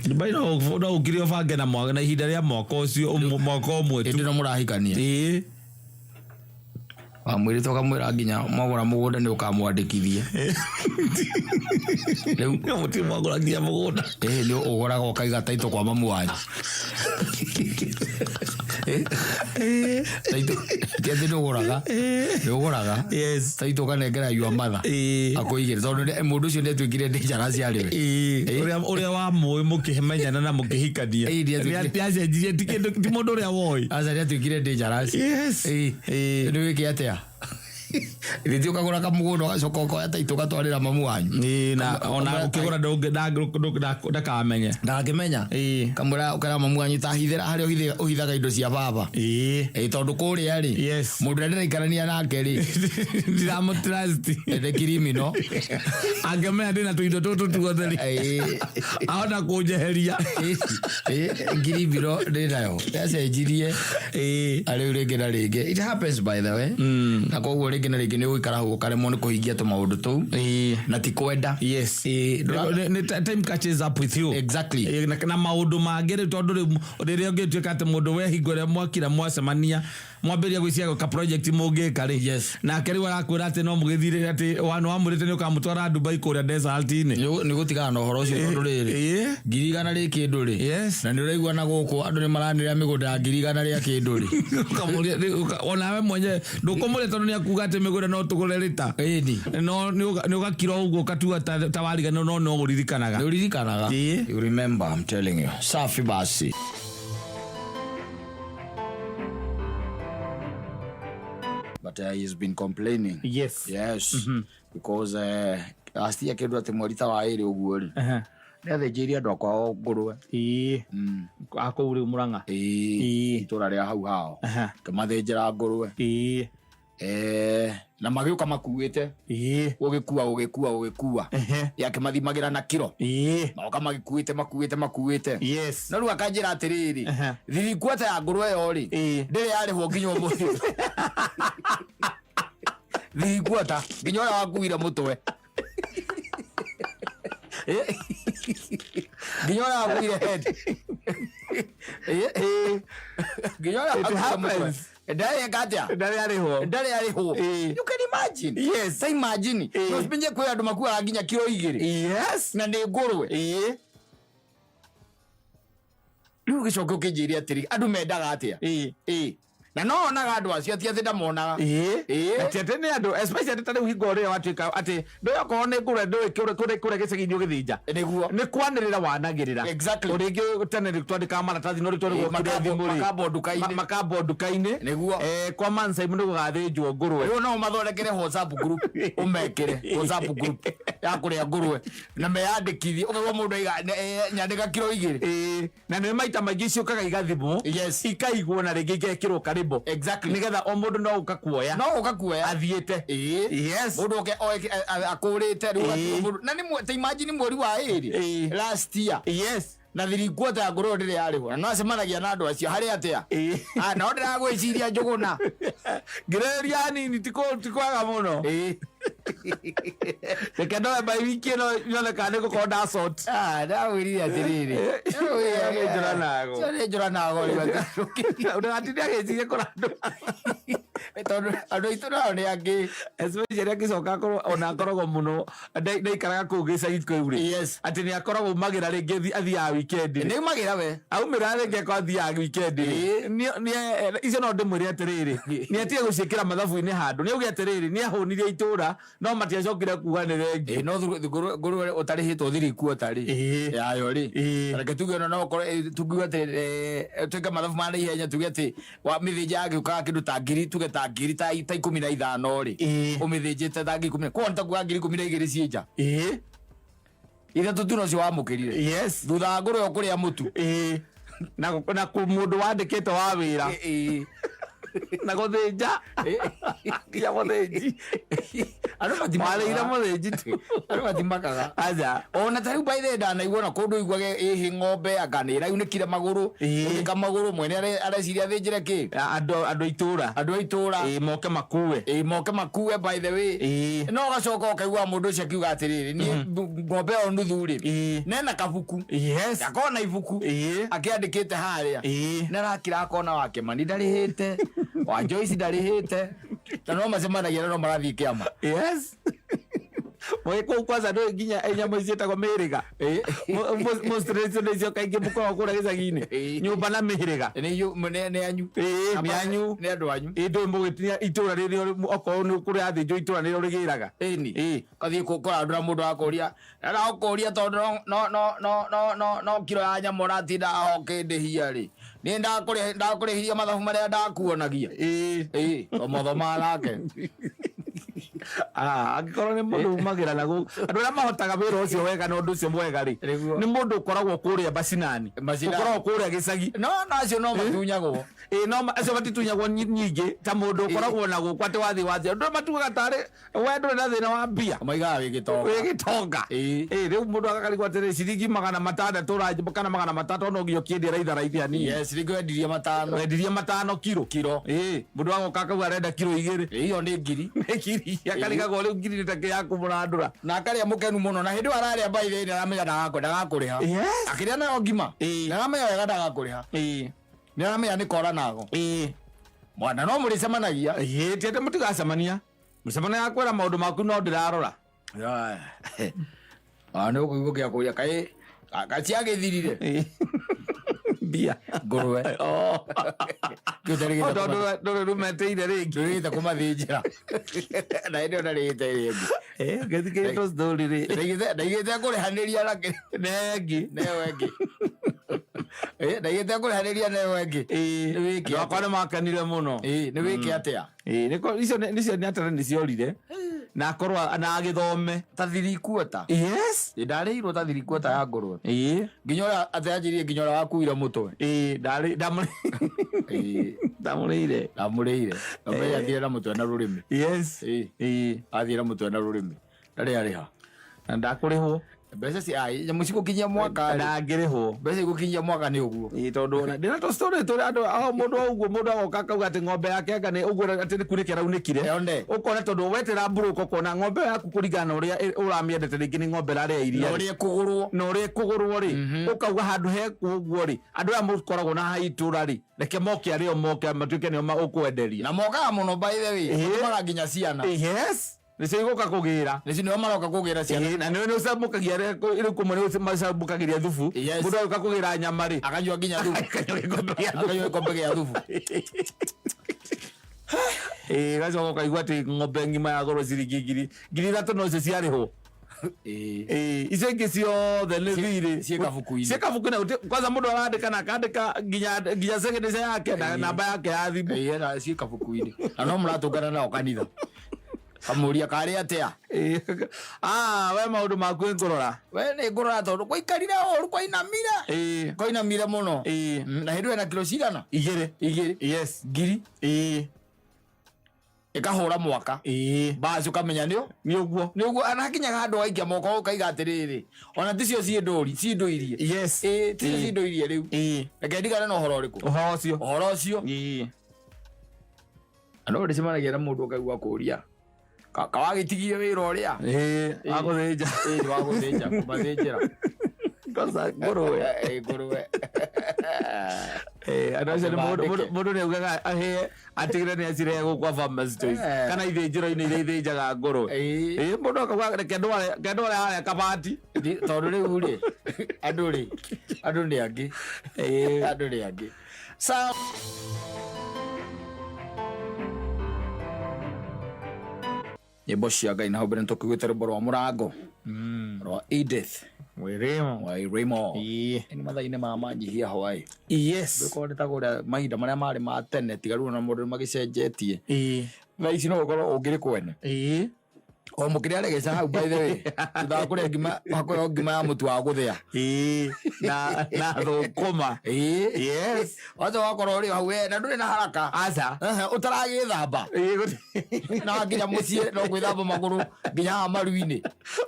Dubai no ũkire ũbange na mwaka, na ihinda rĩa mwaka ũcio, mwaka ũmwe tu. Hĩndĩ ĩno mũrahikania. Wamwĩrĩte ũkamwĩra nginya mwagũra mũgũnda nĩ ũkamwandĩkithia. Rĩu mũtirĩ mwagũra nginya mũgũnda. Nĩ ũgũraga ũkaiga taitũ kwa mamu wanyu. Taitũ, ti atĩ nĩ ũgũraga. Nĩ ũgũraga. Yes. Taitũ ũkanengera your mother. Akũigĩre tondũ mũndũ ũcio nĩ atuĩkire dangerous harĩ we. Ũrĩa wamũĩ mũkĩmenyana na mũkĩhikania. Nĩ Nĩ acenjirie, ti kĩndũ, ti mũndũ ũrĩa woĩ. Aca, nĩ atuĩkire dangerous. Yes. Nĩ wĩke atĩa? Rĩngĩ ũkagũra kamũgũnda ũgacoka ũkoya taitũ ũgatwarĩra mamu wanyu. Na ona ũkĩgũra ndakamenye. Ndangĩmenya. Kamwĩra ũkera mamu wanyu ta hithĩra harĩa ũhithaga indo cia baba. Tondũ kũrĩa rĩ, mũndũ ũrĩa ndĩraikarania nake rĩ, Ndiramũtrust. Nĩ criminal. Angĩmenya ndĩna tũindo tũtũ tuothe rĩ, ahota kũnjeheria. Criminal ndĩ nayo. Yacenjirie. Rĩu rĩngĩ na rĩngĩ. It happens, by the way. Na koguo rĩngĩ na rĩngĩ nĩ ũgũikara hau ũkaremwo nĩ kũhingia tũmaũndũ tũu. Na ti kwenda. Yes. Nĩ time catches up with you. Exactly. Na maũndũ mangĩ rĩu, tondũ rĩu rĩrĩa ũngĩtuĩka atĩ mũndũ we hingo ĩrĩa mwakira mwacemania Mwambĩrĩria gwĩciria gwĩka project mũngĩka rĩ, nake rĩu arakwĩra atĩ no mũgĩthire atĩ wa nĩwamwĩrĩte nĩ ũkamũtwara Dubai kũrĩa desert-inĩ. Nĩ gũtigana na ũhoro ũcio tondũ rĩrĩ, 100,000 rĩ kĩndũ rĩ, na nĩ ũraigua na gũkũ andũ nĩ maranĩrĩra mĩgũnda ya 100,000 rĩa kĩndũ rĩ. Ũkamũria- onawe mwenyewe ndũkũmũria tondũ nĩ akuga atĩ mĩgũnda no tũgũre rĩta, no nĩ ũgakira ũguo ũkatua ta wariganĩrwo, no no ũririkanaga. Nĩ ũririkanaga. You remember, I'm telling you. Safi basi. But he's been complaining. Yes, because last year kĩndũ atĩ mweri ta wa ĩrĩ ũguo rĩ, nĩ athĩnjĩirie andũ akwa ngũrwe. Ĩĩ, akũu rĩu Mũrang'a. Ĩĩ, itũra rĩa hau hao. Kĩmathĩnjĩra ngũrwe. Na magĩũka makuĩte. Gũgĩkua, gũgĩkua, gũgĩkua. Yakĩmathimagĩra na kiro. Magoka magĩkuĩte, makuĩte, makuĩte. No rĩu akanjĩra atĩrĩrĩ, thirikuata ya ngũrwe ĩyo rĩ, ndĩrĩ yarĩhwo nginya ũmũthĩ. Thirikuata nginya ũrĩa wakuire mũtwe. Nginya ũrĩa wakuire head. Nginya ũrĩa It wakuire mũtwe. happens. Ndarĩ eka atĩa? Ndarĩ arĩhwo. Ndarĩ arĩhwo. You can imagine. Ta imagine. No ũmenye kwĩ andũ makuaga nginya kiro 2. Na nĩ ngũrwe. Rĩu ũgĩcoka ũkĩnjĩre atĩrĩ, andũ mendaga atĩa? Ĩĩ. Na no onaga andũ acio, ti atĩ ndamonaga. Na ti atĩ nĩ andũ, especially atĩ ta rĩu hingo rĩrĩa watuĩka atĩ ndũĩ okorwo nĩ ngũrwe, ndũĩ kũrĩa gĩcagi-inĩ ũgĩthĩnja. Nĩ kwanĩrĩra wanagĩrĩra. Rĩngĩ tene nĩ twandĩkaga maratathi, no rĩu twarĩ gwokire thimũ rĩ. Makambwo nduka-inĩ. Makambwo nduka-inĩ. Kwa Mansaimu nĩ gũgathĩnjwo ngũrwe. Rĩu no ũmathondekere WhatsApp group, ũmekĩre WhatsApp group ya kũrĩa ngũrwe na meyandĩkithie, ũkaigua mũndũ aiga, nyandĩka kiro 2. Na nĩ maita maingĩ ciũkaga igathimwo, ikaigwo na rĩngĩ igekĩrwo karĩbo. Nĩgetha o mũndũ no ũka kuoya. No ũka kuoya. Athiĩte. Mũndũ oke oe akũrĩte rĩu mũndũ, na nĩ ta imagine mweri wa ĩrĩ last year. Na thirikuota ya ngũrwe ndĩrĩ yarĩhwo. Na no acemanagia na andũ acio harĩ atĩa? No ndĩragwĩciria Njũgũna. Ngĩrĩria hanini, ti kwaga mũno. Reke ndoe by wiki ĩno nyone kana nĩ ngũkorwo ndasort. Ndagwĩrire atĩrĩrĩ. Nĩ njũra nago. Cio nĩ njũra nago rĩu atĩ. Ndũgatinde agĩciria kũrĩ andũ. Tondũ andũ aitũ nao nĩ angĩ. Especially akĩcoka akorwo ona akoragwo mũno ndaikaraga kũu gĩcagi kĩu rĩ. Atĩ nĩ akoragwo aumagĩra rĩngĩ athiaga weekend rĩ. Nĩ aumagĩra we. Aumĩra rĩngĩ akorwo athiaga weekend rĩ. Icio no ndĩmwĩre atĩrĩrĩ, nĩ atige gũciĩkĩra mathabu-inĩ handũ. Nĩ auge atĩrĩrĩ, nĩ ahũnirie itũra no matiacokire kuga nĩ thengiũ. No ngũrwe ũtarĩhĩtwo thirikuota rĩ. Yayo rĩ. Reke tuge ona no ũkorwo, tuge atĩ, twĩke mathabu ma naihenya, tuge atĩ wa mĩthĩnja yagĩũkaga kĩndũ ta ngiri, tuge ta ngiri ta 15 rĩ. Ũmĩthĩnjĩte ta ngiri ikũmi na, koguo nĩ ta kuga ngiri 12 ciĩ nja. Ithatũ tu nocio wamũkĩrire. Thutha wa ngũrwe ĩyo kũrĩa mũtu. Na mũndũ wandĩkĩte wa wĩra. Na gũthĩnja. Nginya mũthĩnji. Andũ matimakaga. Warĩire mũthĩnji tu. Andũ matimakaga. Aca. Ona ta rĩu by the way ndanaigua na kũndũ iguage ĩhĩ ng'ombe anga nĩ ĩraunĩkire magũrũ. Unĩka magũrũ mwene areciria athĩnjĩre kĩ? Andũ a itũra. Andũ a itũra. Moke makue. Moke makue by the way. No ũgacoka ũkaigua mũndũ ũcio akiuga atĩrĩrĩ, niĩ ng'ombe ĩyo nuthu rĩ, nena kabuku. Gakoragwo na ibuku. Akĩandĩkĩte harĩa. Na arakira akona wa Kĩmani ndarĩhĩte, wa Joyce ndarĩhĩte. Na no macemanagia na no marathiĩ kĩama. Mũgĩ kũu kwanza ndũĩ nginya nyamũ ici ciĩtagwo mĩhĩrĩga. Most nĩcio kaingĩ mũkoragwo kũrĩa gĩcagi-inĩ. Nyũmba na mĩhĩrĩga. Nĩ nĩ anyu. Nĩ anyu. Nĩ andũ anyu. Ndũĩ mũgĩtinia itũra rĩrĩa okorwo nĩ kũrĩa athĩnjwo itũra nĩrĩo rĩgĩraga. Ĩni. Ũgathiĩ gũkora andũ na mũndũ akũria, na ndagũkũria tondũ no kiro ya nyama ũratinda aho ũkĩndĩhia rĩ. Niĩ ndakũrĩhirie mathabu marĩa ndakuonagia. Tũmathomaga nake. Angĩkorwo nĩ mũndũ umagĩra na gũkũ, andũ arĩa mahotaga wĩra ũcio wega na ũndũ ũcio mwega rĩ, Nĩguo. nĩ mũndũ ũkoragwo kũrĩa macinani. Macinani. Ũkoragwo kũrĩa gĩcagi. No, no, acio no matunyagwo. No acio matitunyagwo nyingĩ ta mũndũ ũkoragwo na gũkũ atĩ wathiĩ wathiĩ. Andũ matuaga tarĩ we ndũrĩ na thĩna wa mbia. Maigaga wĩ gĩtonga. Wĩ gĩtonga. Rĩu mũndũ agakarigwo atĩrĩ, ciringi magana matandatũ ũranjĩ, kana magana matatũ no nginya ũkĩendie raitha raithi hanini. Yes, rĩngĩ wendirie 5. Wendirie 5 kiro. Kiro. Mũndũ agoka akauga arenda kiro 2. Iyo nĩ ngiri. Nĩ ngiri. Akarigagwo rĩu ngiri nĩ ta kĩ ya kũmũrandũra. Na akarĩa mũkenu mũno, na hĩndĩ ĩyo ararĩa by the way nĩ aramenya ndagakũrĩha. Akĩrĩa nayo ngima. Nĩ aramenya wega ndagakũrĩha. Nĩ aramenya nĩ kora nago. Mwana no mũrĩcemanagia. Ĩĩ, ti atĩ mũtigacemania. Mũcemania ya kwĩra maũndũ maku no ndĩrarora. Ah, nĩ ũkũigua kĩa kũria kaĩ gaciagĩthirire. Mbia. Ngũrwe. Oh. Ndũrĩgĩte Tondũ ndũrĩ rũmetĩire rĩngĩ. ndũrĩgĩte kũmathĩnjĩra. Na hĩndĩ ĩyo ndarĩgĩte ĩrĩa ĩngĩ. Ngĩthikĩrĩtwo story rĩ. Ndaigĩte kũrĩhanĩria na Nengi. neyo ĩngĩ. Ndaigĩte kũrĩhanĩria neyo ĩngĩ. Ĩĩ. Nĩ wĩke Andũ akwa nĩ makenire mũno. Ĩĩ, nĩ wĩke atĩa? Ĩĩ, icio nĩcio nĩ atĩrĩ nĩciorire. Na akorwo na agĩthome. Ta thirikuota. Yes. Ndarĩirwo ta thirikuota ya ngũrwe. Ĩĩ. Nginya ũrĩa atĩ anjĩrire nginya ũrĩa wakuire mũtwe. Ĩĩ, ndarĩ Ĩĩ. ndamũrĩire. Ndamũrĩire. Ndamũrĩire athire na mũtwe na rũrĩmĩ. Yes. Ĩĩ. Ĩĩ. Athire na mũtwe na rũrĩmĩ. Ndarĩ arĩha. Na ndakũrĩhwo. Mbeca ci ai nyamũ cigũkinyia mwaka rĩ. Ndangĩrĩhwo. Mbeca igũkinyia mwaka nĩ ũguo. Ĩĩ, tondũ ona ndĩna tũ story tũrĩa andũ o mũndũ o ũguo mũndũ agoka akauga atĩ ng'ombe yake anga nĩ ũguo atĩ nĩ kunĩke araunĩkire. One. Ũkona tondũ wetera mburũka ũkona ng'ombe ĩyo yaku kũringana na ũrĩa ũramĩendete rĩngĩ nĩ ng'ombe ĩrarĩa iria. Na ũrĩa ĩkũgũrwo. Na ũrĩa ĩkũgũrwo rĩ, ũkauga handũ he ũguo rĩ, andũ aya mũkoragwo na haha itũra rĩ, reke moke arĩo moke matuĩke nĩo ũkwenderia. Na mokaga mũno by the way. Ĩĩ. Matũmaga nginya ciana. Yes. Nĩcio igũka kũgĩra. Nĩcio nĩo maroka kũgĩra ciana. Ĩĩ, na nĩwe nĩũcamũkagia rĩu kũmwe nĩũcamũkagĩria thubu. Yes. Mũndũ agĩũka kũgĩra nyama rĩ, Akanyua nginya thubu. akanyua gĩkombe gĩa thubu. Akanyua gĩkombe gĩa thubu. Ĩĩ, gacoka ũkaigua atĩ ng'ombe ng'ima yagũrwo ciringi 3,000 nocio ciarĩhwo. Ĩĩ. Ĩĩ, icio ingĩ ciothe nĩ thirĩ. Ciĩ kabuku-inĩ. Ciĩ kabuku-inĩ, kwanza mũndũ arandĩka na akandĩka nginya signature yake na namba yake ya thimũ. Ĩĩ, na ciĩ kabuku-inĩ. Na no mũratũngana nao kanitha. Kamũria karĩ atĩa? Ĩĩ, ah, we maũndũ maku nĩngũrora. We nĩ ngũrora tondũ gwaikarire ũru kwainamire. Ĩĩ. Kwainamire mũno. Ĩĩ. Na hĩndĩ ĩyo ena kiro cigana? Igĩrĩ. Igĩrĩ. Yes. Ngiri. Ĩĩ. Ĩkahũra mwaka. Ĩĩ. Basi ũkamenya nĩ Nĩ ũguo. nĩ ũguo ana hakinyaga handũ waikia moko ũkaiga atĩrĩrĩ ona ticio ciĩndũri ciĩndũirie. Yes. Ĩĩ, ticio Ĩĩ. ciĩndũirie rĩu. Ĩĩ. Reke ndigane na ũhoro ũrĩkũ? Ũhoro ũcio. Ũhoro ũcio. Ĩĩ. Na no ndĩcemanagia na mũndũ ũkaigua kũria kawagĩtigire wĩra ũrĩa. Ĩĩ, wa gũthĩnja. Ĩĩ, wa gũthĩnja, kũmathĩnjĩra. Kwanza ngũrwe. Ĩĩ, ngũrwe. Ĩĩ, andũ acio nĩ Mandĩke. mũndũ nĩ augaga ahĩe atigĩre nĩ acirehe gũkũ kwa Farmers Choice Eh. kana ithĩnjĩro-inĩ iria ithĩnjaga ngũrwe. Ĩĩ. Ĩĩ, mũndũ akauga reke ndware harĩa kabati. Tondũ rĩu rĩ andũ rĩ andũ nĩ angĩ. Ĩĩ. Andũ nĩ angĩ. Sawa. Nyĩmbo cia Ngai na hau mbere nĩtũkĩguĩte rwĩmbo rwa mũrango rwa Edith Mwĩrĩmo. Wairimo. Ĩĩ. Nĩ mathaa-inĩ ma manjihia hwaĩ. Yes. Gũkorwo nĩ ta kũrĩa mahinda marĩa marĩ ma tene tiga rĩu ona mũndũ nĩmagĩcenjetie. Ĩĩ. Thaa ici no ũkorwo ũngĩrĩ kwene. Ĩĩ. O mũkĩrĩa aregeca hau by the way. Thutha wa kũrĩa ngima wa kũrĩa ngima ya mũtu wa gũthĩa. Ĩĩ. Na thũkũma. Ĩĩ. Yes. Wacha wakorwo ũrĩ hau we na ndũrĩ na haraka. Aca. Ehe, ũtaragĩthamba. Ĩĩ, Na nginya mũciĩ no gwĩthamba magũrũ nginya haha maru-inĩ.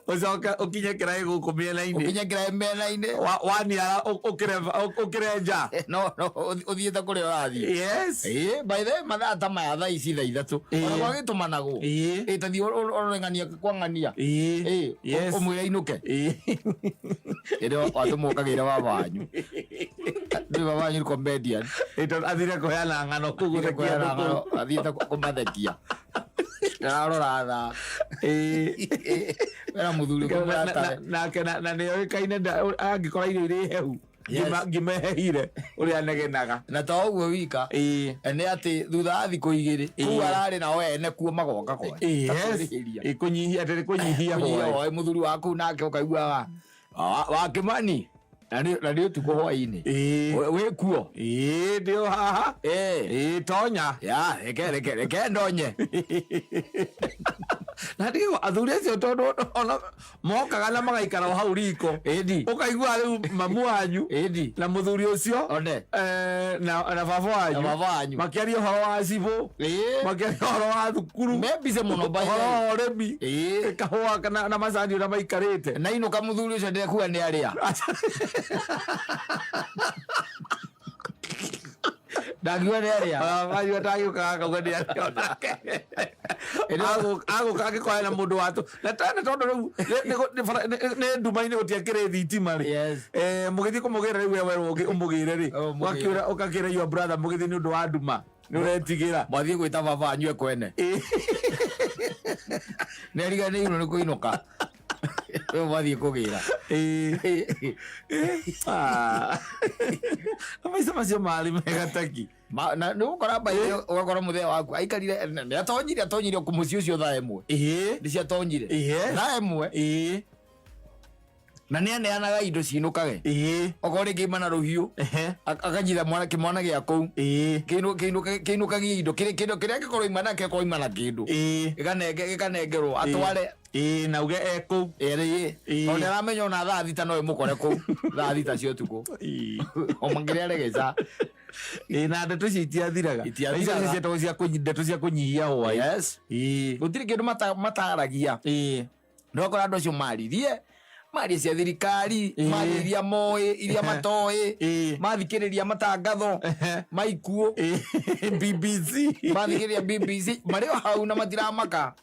Ũcoke ũkinye kĩraĩ gũkũ mĩena-inĩ. Ũkinye kĩraĩ mĩena-inĩ. Waniara ũkĩre nja. No, no, ũthiĩte kũrĩa ũrathiĩ. Yes. Ĩĩ, by the way, mathaa ta maya thaa ici thaa ithatũ. Ĩĩ. Ona gwagĩtũmanagwo. Ĩĩ. Ĩĩ, ta thiĩ ũrore ng'ania kwa ng'ania. Ĩĩ. Ĩĩ, Yes. ũmwĩre ainũke. Ĩĩ. Hĩndĩ ĩyo watũmwo ũkagĩre baba wanyu. Ndũĩ baba wanyu nĩ comedian. Ĩĩ, tondũ athire kũheana ng'ano kũu gũthekia andũ kũu. Athiĩte kũmathekia. Ndararora thaa. Ĩĩ. Wena mũthuri ũkũmũratare. Nake na nĩoĩkaine angĩkora irio irĩ hehu Yes. ngima ĩhehire ũrĩa anegenaga. Na to ũguo wika Ĩĩ. nĩ atĩ thutha wa thikũ igĩrĩ kũu ararĩ nao ene kuo magoka kwa. Yes. Kwĩrĩhĩria. Ĩĩ, kũnyihia atĩ nĩ kũnyihia Kũnyihia hwaĩ. hwaĩ mũthuri waku nake ũkaiguaga wa Kĩmani na nĩ ũtukũ hwaĩ-inĩ. Ĩĩ. Wĩ kuo. Ĩĩ, ndĩ o haha. Ĩĩ. Ĩĩ, tonya. Ya, reke reke ndonye. Na ndigwo athuri acio tondũ ona mokaga na magaikara o hau riko. Ĩndi. Ũkaigua rĩu mamu wanyu Ĩndi. na mũthuri ũcio One. na baba wanyu Na baba wanyu. makĩaria ũhoro wa cibũ Ĩĩ. makĩaria ũhoro wa thukuru Me busy mũno by the ũhoro way. wa ũrĩmi Ĩĩ. kahũa na macani ũrĩa maikarĩte. Na inũka mũthuri ũcio ndekuga nĩ arĩa. Ndakiuga nĩ arĩa. Wanyu atagĩũkaga akauga nĩ arĩa onake. Agũka angĩkorwo hena mũndũ watũ na tene tondũ rĩu nĩ nduma-inĩ gũtiakĩrĩ thitima rĩ. Yes. Mũgĩthiĩ kũmũgĩra rĩu we werwo ũmũgĩre rĩ. Oh, mũgĩre. Ũgakĩra your brother mũgĩthiĩ nĩ ũndũ wa nduma. Nĩ ũretigĩra. Mwathiĩ gwĩta baba anyue kwene. Nĩ ariganĩirwo nĩ kũinũka. Rĩu mwathiĩ kũgĩra. Ĩĩ. Ah. Maica macio marĩ mega taki. Na nĩ ũgũkora mbaĩ ũgakora mũthee waku aikarire nĩ atonyire mũciĩ ũcio thaa 1. Ĩĩ. Nĩ ciatonyire. Yes. Thaa 1. Ĩĩ. Na nĩ aneanaga indo cinũkage. Ĩĩ. Okorwo rĩngĩ ima na rũhiũ. Akanyita mwana kĩmwana gĩa kũu. Ĩĩ. Kĩinũkagie indo kĩndũ kĩrĩa angĩkorwo ima nakĩo akorwo ima na kĩndũ. Ĩĩ. Gĩkanengerwo atware. Ĩĩ na uge e kũu. Ĩrĩ. Ĩĩ. Tondũ nĩaramenya ona thaa 6 no ĩmũkore kũu. Thaa 6 cia ũtukũ. Ĩĩ. O makĩrĩa aregeca. Ĩĩ na ndeto icio itiathiraga. Itiathiraga. Icio cietagwo cia ndeto cia kũnyihia hwaĩ. Yes. Ĩĩ. Gũtirĩ kĩndũ mataragia. Ĩĩ. Nĩwakora andũ acio maririe marie cia thirikari, Ĩĩ. marie iria moĩ, iria matoĩ, Ĩĩ. mathikĩrĩria matangatho ma ikuũ, Ĩĩ. BBC. mathikĩrĩria BBC, marĩ o hau na matiramaka.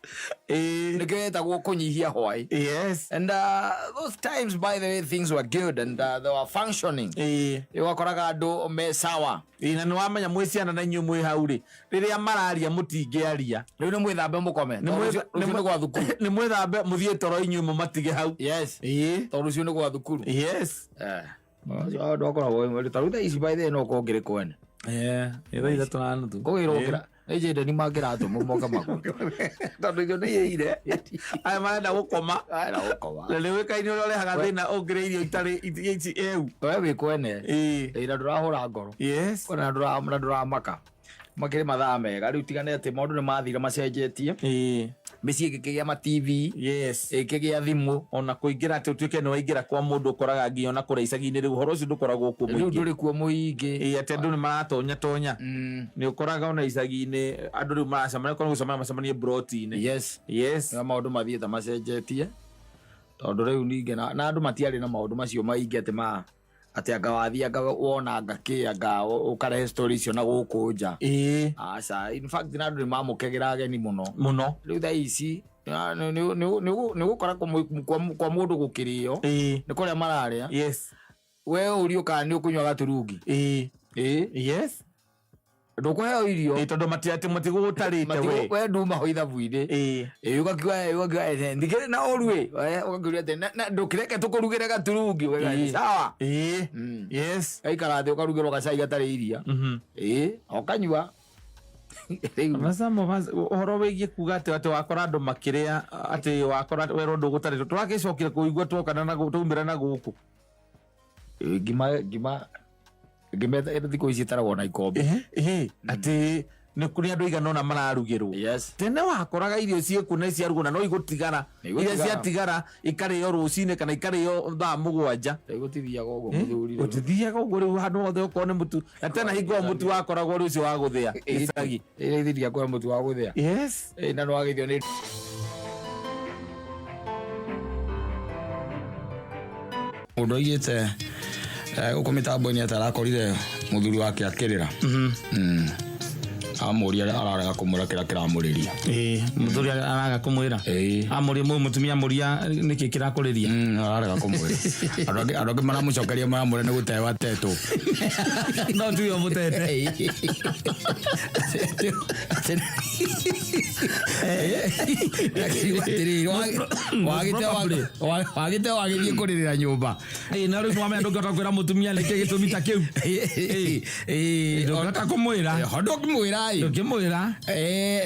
Ĩĩ. Nĩkĩo yetagwo kũnyihia hwaĩ. Yes. And those times, by the way, things were good and they were functioning. Ĩĩ. Wakoraga andũ me sawa. Ĩĩ na nĩwamenya mwĩ ciana na inyuĩ mwĩ hau rĩ, rĩrĩa mararia mũtingĩaria. Rĩu nĩ mwĩthambe mũkome. Nĩ Tondũ rũciũ nĩ gwa thukuru. Nĩ mwĩthambe mũthiĩ toro inyuĩ mũmatige hau. Yes. Ĩĩ. Tondũ rũciũ nĩ gwa thukuru. Yes. Ũcio andũ akoragwo ta rĩu thaa ici by the way no ũkorwo ngĩrĩ kwene. Ĩĩ, nĩ thaa 3:30. Kũgĩrwo kĩra. Nĩ njĩndĩ nĩ mangĩratũmwo moka magũrũ. Tondũ irio nĩ ihĩire. Aya marenda gũkoma. Marenda gũkoma. Na nĩ ũĩkaine ũrĩa ũrehaga thĩna ũngĩrĩa irio itarĩ ici eu. We wĩ kwene. Ĩĩ. Ĩĩ na ndũrahũra ngoro. Yes. Na ndũramaka. Makĩrĩ mathaa mega. Rĩu tigane atĩ maũndũ nĩ mathire macenjetie. Ĩĩ. Mĩciĩ ĩkĩgĩa ma TV. Yes. Ĩkĩgĩa thimũ. Ona kũingĩra atĩ ũtuĩke nĩ waingĩra kwa mũndũ ũkoraga nginya ona kũrĩa icagi-inĩ rĩu ũhoro ũcio ndũkoragwo kuo Rĩu mũingĩ. ndũrĩ kuo mũingĩ. Ĩĩ atĩ andũ nĩ maratonya tonya. Nĩ ũkoraga ona icagi-inĩ andũ rĩu maracemania korwo gũcemania macemanie broti-inĩ. Yes. Yes. Na maũndũ mathiĩte macenjetie. Tondũ rĩu ningĩ na andũ matiarĩ na maũndũ macio maingĩ atĩ ma atĩ anga wathiĩ anga wona anga kĩ anga ũkarehe story icio na gũkũ nja. Ĩĩ. Aca, in fact na andũ nĩ mamũkagĩra ageni mũno. Mũno. Rĩu thaa ici nĩ ũgũkora kwa mũndũ gũkĩrĩo. Ĩĩ. Nĩ kũrĩa mararĩa. Yes. We ũrio kana nĩ ũkũnyua gaturungi. Ĩĩ. Ĩĩ. Yes. Ndũkũheo irio. Ĩĩ tondũ matigũgũtarĩte we. We nduma ho ithabu-inĩ. Ĩĩ. Ĩĩ ũgakiuga ndikĩrĩ na ũru ĩ. Ũgakiuga atĩ ndũkĩreke tũkũrugĩre gaturungi. Ĩĩ. Sawa. Ĩĩ. Yes. Gaikara thĩ ũkarugĩrwo gacai gatarĩ iria. Ĩĩ, ũkanyua. Ũhoro wĩgiĩ kuga atĩ wakora andũ makĩrĩa atĩ wakora werwo ndũgũtarĩtwo twagĩcokire kũigua twokana na twaumĩra na gũkũ. Ngima ngima thikũ ici ĩtaragwo na ikombe. Ĩĩ, atĩ nĩ kũrĩ andũ aigana ũna mararugĩrwo. Yes. Tene wakoraga irio ciĩkuo na ciarugwo na no igũtigara. Igũtigara. Iria ciatigara ikarĩo rũcinĩ kana ikarĩo thaa 7. Gũtithiaga ũguo mũthuri. Gũtithiaga ũguo rĩu handũ hothe okorwo nĩ mũtu. Na tena hingo ĩyo mũtu wakoragwo ũrĩ ũcio wa gũthĩa gĩcagi. Ĩrĩa ithiria kwa mũtu wa gũthĩa. Yes. Ĩĩ na nĩwagĩthio nĩ mũndũ aigĩte gũkũ mĩtambo-inĩ atĩ arakorire mũthuri wake akĩrĩra. Amũria ararega kũmwĩra kĩrĩa kĩramũrĩria. Ĩĩ, mũthuri araga kũmwĩra. Ĩĩ. Amũria mũtumia amũria nĩkĩ kĩrakũrĩria. Ararega kũmwĩra. Andũ angĩ maramũcokeria maramwĩra nĩ gũtewa atetwo. No tuge ũmũtete. Akiuga atĩrĩrĩ, wagĩte wagĩthiĩ kũrĩrĩra nyũmba. Ĩĩ, na rĩu nĩwamenya ndũngĩhota kwĩra mũtumia nĩkĩ gĩtũmi ta kĩu. Ĩĩ. Ndũngĩhota kũmwĩra. Ndũngĩmwĩra ĩ. Ndũngĩmwĩra.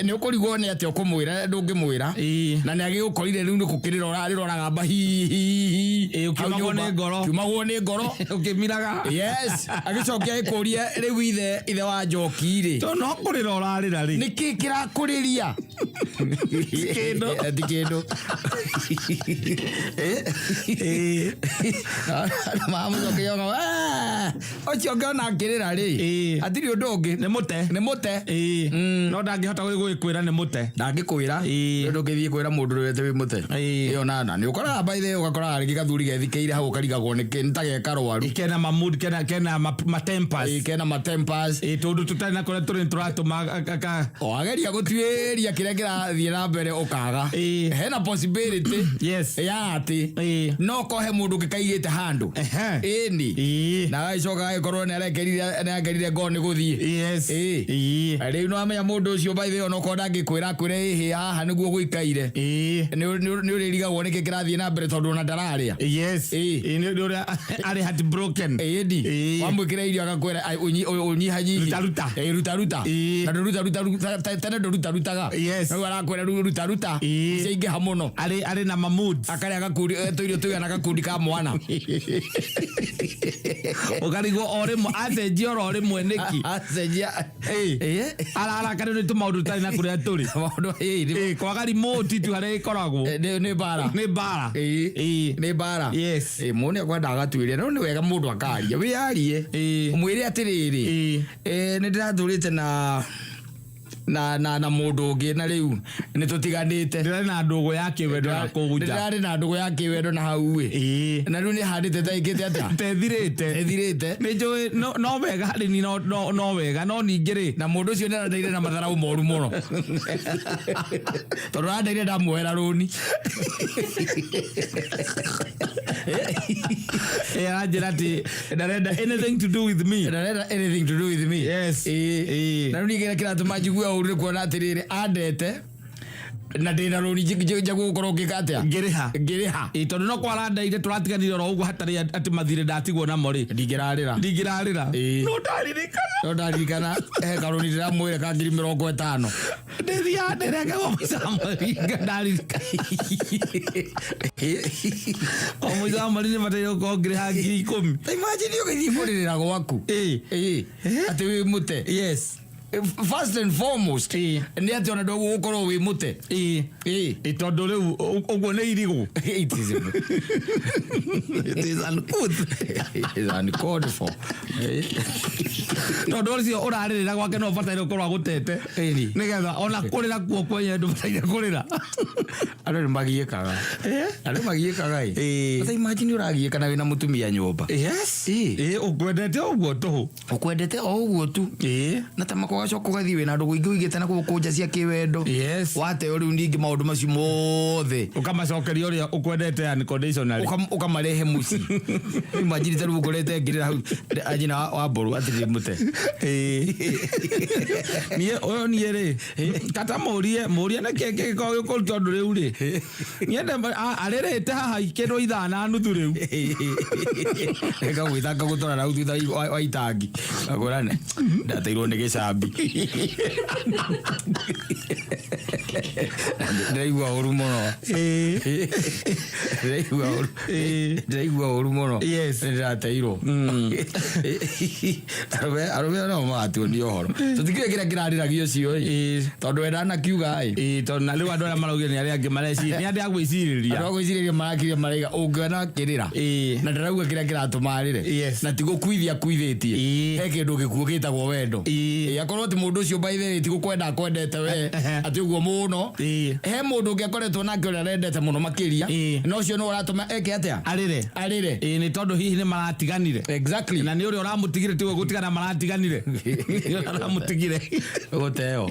Nĩ ũkũrigwo nĩ atĩa ũkũmwĩra ndũngĩmwĩra. Ĩĩ. Na nĩ agĩgũkorire rĩu nĩ gũkĩrĩra ũrarĩra ũragamba hi hi hi. Ĩĩ, ũkiumagwo nĩ ngoro. Ũkiumagwo nĩ ngoro. Ũkĩmiraga. Yes. Agĩcokia agĩkũria rĩu ithe wa njoki rĩ. Tondũ no kũrĩra ũrarĩra rĩ. Nĩkĩ kĩrakũrĩria? Kĩndũ. Ti kĩndũ. Ĩĩ. Mamũcokeria ũcio ũngĩona akĩrĩra rĩ. Ĩĩ. Hatirĩ ũndũ ũngĩ. Nĩ mũte. Nĩ mũte. Ĩĩ. No ndangĩhota gũgĩkwĩra nĩ mũte. Ndangĩkwĩra. Ĩĩ. Ndũngĩthiĩ kwĩra mũndũ ũrĩa wĩ mũte. Ĩĩ. Ĩyo nana. Nĩ ũkoraga by the way ũgakoraga rĩngĩ gathuri gethikĩire hau ũkarigagwo nĩ ta ge karwaru. Kena ma mood, kena ma tempers. Ĩĩ, kena ma tempers. Ĩĩ, tũndũ tũtarĩ na kũrĩa tũrĩ tũratũma Wageria gũtuĩria kĩrĩa Kĩrĩa kĩrathiĩ na mbere ũkaga. Ĩĩ. Hena possibility Yes. ya atĩ Ĩĩ. no kohe mũndũ ũngĩ kaigĩte handũ. Ehe. Ĩni. Ĩĩ. Na agagĩcoka agagĩkorwo nĩarekerire ngoo nĩ gũthiĩ. Yes. Ĩĩ. Ĩĩ. Rĩu no amenya mũndũ ũcio by the way onokorwo ndangĩkwĩra akwĩre ĩhĩ haha nĩguo gũikaire. Ĩĩ. Nĩ ũrĩrigagwo nĩkĩ kĩrathiĩ na mbere tondũ ona ndararĩa. Yes. Ĩĩ. Ĩĩ, nĩ ũrĩa arĩ heartbroken. Ĩndi. Ĩĩ. Wamwĩkĩra irio agakwĩra "Ai, ũnyihanyihie." Ruta, ruta. Ĩĩ, ruta ruta. Ĩĩ. Na ndũruta ruta ruta tene ndũruta rutaga. Yes. Rĩu arakwĩra rĩu ruta ruta. Ĩĩ. Ciaingĩha mũno. Arĩ na mamoods. Akarĩa gakundi tũirio tũigana gakundi ka mwana. Ũkarigwo o rĩmwe acenjia oro rĩmwe nĩkĩ. Acenjia. Ĩĩ. Ĩĩ. Ararakara nĩ tũmaũndũ tũtarĩ na kũrĩa tũrĩ. Maũndũ ĩĩ. Ĩĩ, kwaga remote tu harĩa ĩkoragwo. Nĩ mbara. Nĩ mbara. Ĩĩ. Ĩĩ. Nĩ mbara. Yes. Ĩĩ, mũndũ nĩakwenda agatuĩria no nĩ wega mũndũ akaria wĩyarie. Ĩĩ. Mwĩre atĩrĩrĩ. Ĩĩ. Nĩ ndĩratũrĩte na na na na mũndũ ũngĩ na rĩu nĩ tũtiganĩte. Ndĩrarĩ na ndũgũ ya kĩwendo na kũu nja. Ndĩrarĩ na ndũgũ ya kĩwendo na hau ĩ. Ĩĩ. Na rĩu nĩ handĩte ta ĩkĩte atĩa? Tethirĩte. Ĩthirĩte. Nĩ njũĩ no wega harĩ ni no wega no ningĩ rĩ. Na mũndũ ũcio nĩarandeire na matharaũ moru mũno. Tondũ arandeire ndamuoera rũni. Ĩĩ, aranjĩra atĩ ndarenda anything to do with me. Ndarenda anything to do with me. Yes. Ĩĩ. Ĩĩ. Na rĩu niĩ kĩrĩa kĩratũma njigue ũru nĩ kuona atĩrĩrĩ andete na ndĩna rũni njagwo gũkorwo ngĩka atĩa? Ngĩrĩha. Ngĩrĩha. Ĩĩ, tondũ no kwarandeire tũratiganire oro ũguo hatarĩ atĩ mathirĩ ndatigwo namo rĩ. Ndingĩrarĩra. Ndingĩrarĩra. Ĩĩ. No ndaririkana. No ndaririkana he karũni ndĩramwĩra ka 50,000. Ndĩthiaga ndĩrengagwo mũico wa mweri ndaririkana. O mũico wa mweri nĩbataire gũkorwo ngĩrĩha 10,000. Ta imagine ũgĩthiĩ kũrĩrĩra gwaku. Ĩĩ. Ĩĩ. Atĩ wĩ mũte. Yes. First and foremost Ĩĩ. nĩ atĩ ona ndũgũkorwo wĩ mũte. Ĩĩ. Ĩĩ. Ĩĩ, tondũ rĩu ũguo nĩ irigũ. It is It is uncouth. It is uncalled for. Tondũ ũcio ũrarĩrĩra gwake no ũbataire gũkorwo agũtete. Ĩni. Nĩgetha ona kũrĩra kuo kwenyewe ndũbataire kũrĩra. Andũ nĩ magiĩkaga. Andũ magiĩkaga ĩ. Ĩĩ. Sasa imagine ũragiĩka na wĩna mũtumia nyũmba. Yes. Ĩĩ. Ĩĩ, ũkwendete ũguo tũhũ. Ũkwendete o ũguo tu. Ĩĩ. Na ta makwa ũgacoka ũgathiĩ wĩna ndũgũ ingĩ ũigĩte na gũkũ nja cia kĩwendo. Yes. Wateo rĩu ningĩ maũndũ macio mothe. Ũkamacokeria ũrĩa ũkwendete unconditionally. Ũkamarehe mũciĩ. Imagine ta rĩu ũkorete ngĩrĩra hau anyina wa mbũrũ atĩ ndĩ mũte. Ĩĩ. Niĩ ũyũ niĩ rĩ kata mũrie nĩkĩ kĩngĩkorwo gĩkũru tondũ rĩu rĩ niĩ arĩrĩte haha kĩndũ ithaa na nuthu rĩu. Ĩkagwĩta ngagũtwara hau thutha wa itangi. Ngakũra ndateirwo nĩ gĩcambi. Ndĩraigua ũru mũno. Ĩĩ. Ndĩraigua ũru. Ĩĩ. Ndĩraigua ũru mũno. Yes. Nĩndĩrateirwo. Arũme nao magatuonia ũhoro. Tũtikĩũĩ kĩrĩa kĩrarĩragio ũcio ĩ. Ĩĩ. Tondũ we ndanakiuga ĩ. Ĩĩ, tondũ na rĩu andũ arĩa maraugire nĩ arĩa angĩ mareciria nĩ andũ a gwĩcirĩria. Andũ a gwĩcirĩria marakiria maraiga ũngĩona akĩrĩra. Ĩĩ. Na ndarauga kĩrĩa kĩratũma arĩre. Yes. Na ti gũkuithia akuithĩtie. Ĩĩ. He kĩndũ gĩkuũ gĩtagwo wendo. Ĩĩ. Ĩĩ, akorwo atĩ mũndũ ũcio by the way ti gũkwenda akwendete we Ehe. atĩ ũguo mũno. Ĩĩ. He mũndũ ũngĩ akoretwo nake ũrĩa arendete mũno makĩria. Ĩĩ. Na ũcio nĩwe ũratũma eke atĩa? Arĩre. Arĩre. Ĩĩ, nĩ tondũ hihi nĩ maratiganire. Exactly. Na nĩ ũrĩa ũramũtigire tiwe gũtigana maratiganire. Nĩ ũrĩa ũramũtigire. Gũteo.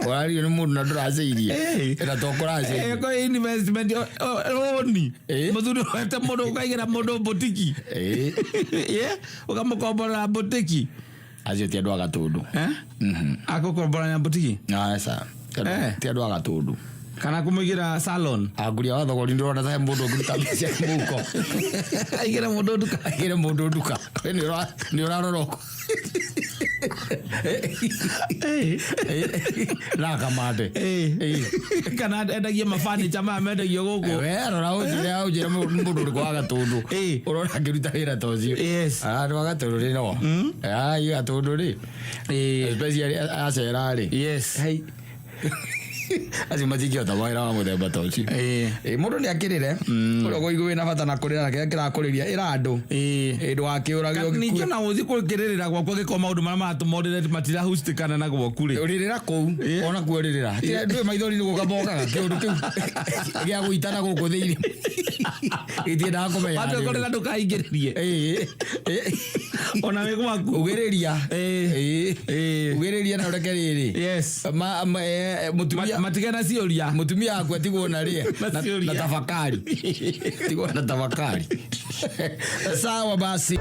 Ũrario nĩ mũndũ na ndũracĩirie. Ĩĩ. Na to kũracĩirie. Ĩĩ, kwĩ investment rũni. Ĩĩ. Mũthuri wete mũndũ ũkaigĩra mũndũ mbũtiki. Ĩĩ. Ĩĩ, ũkamũkomborera mbũtiki. Acio ti andũ a Gatũndũ. Eh? Akũkomborera mbũtiki? Aca. Ti andũ a Gatũndũ. Kana kũmũigĩra salon. Anguria wa thogori ndĩrona ta he mũndũ ũngĩruta mbeca mũhuko. Aigĩre mũndũ nduka. Aigĩre mũndũ nduka. We nĩ ũrarora ũguo. Na akamande. Ĩĩ. Kana endagie mabanicha maya mendagio gũkũ. We rora ũnjĩre ũnjĩre mũndũ ũrĩkũ wa Gatũndũ. Ĩĩ. Ũrona akĩruta wĩra ta ũcio. Yes. Andũ a Gatũndũ rĩ no. Ai Gatũndũ rĩ. Ĩĩ. Especially acera rĩ. Yes. Hei. Acio matingĩhota mawĩra wa mũthemba ta ũcio. Ĩ, mũndũ nĩ akĩrĩre ũrĩa ũkũigua wĩna bata na kũrĩra na kĩrĩa kĩrakũrĩria ĩra andũ. Ĩ, ndũgakĩũrage. Ningĩ ona ũthiĩ kũrĩrĩra gwakwa gĩkorwo maũndũ marĩa maratũma ũrĩre matirahustikana na gwaku rĩ. Rĩrĩra kũu ona kuo rĩrĩra. Ndũĩ maithori nĩ gũka mokaga kĩũndũ kĩu gĩa gũitana gũkũ thĩinĩ gĩtiendaga kũmenya. Watua kũrĩra ndũkaingĩrĩrie. Ĩ, ĩ. Ona wĩ gwaku. Ugĩrĩria. Ĩ. Ugĩrĩria na ũreke rĩrĩ. Yes. Mũtumia Matige na ciũria. Mũtumia waku atigwo na rĩe Na ciũria. Na tafakari, tigwo na tafakari. Sawa basi.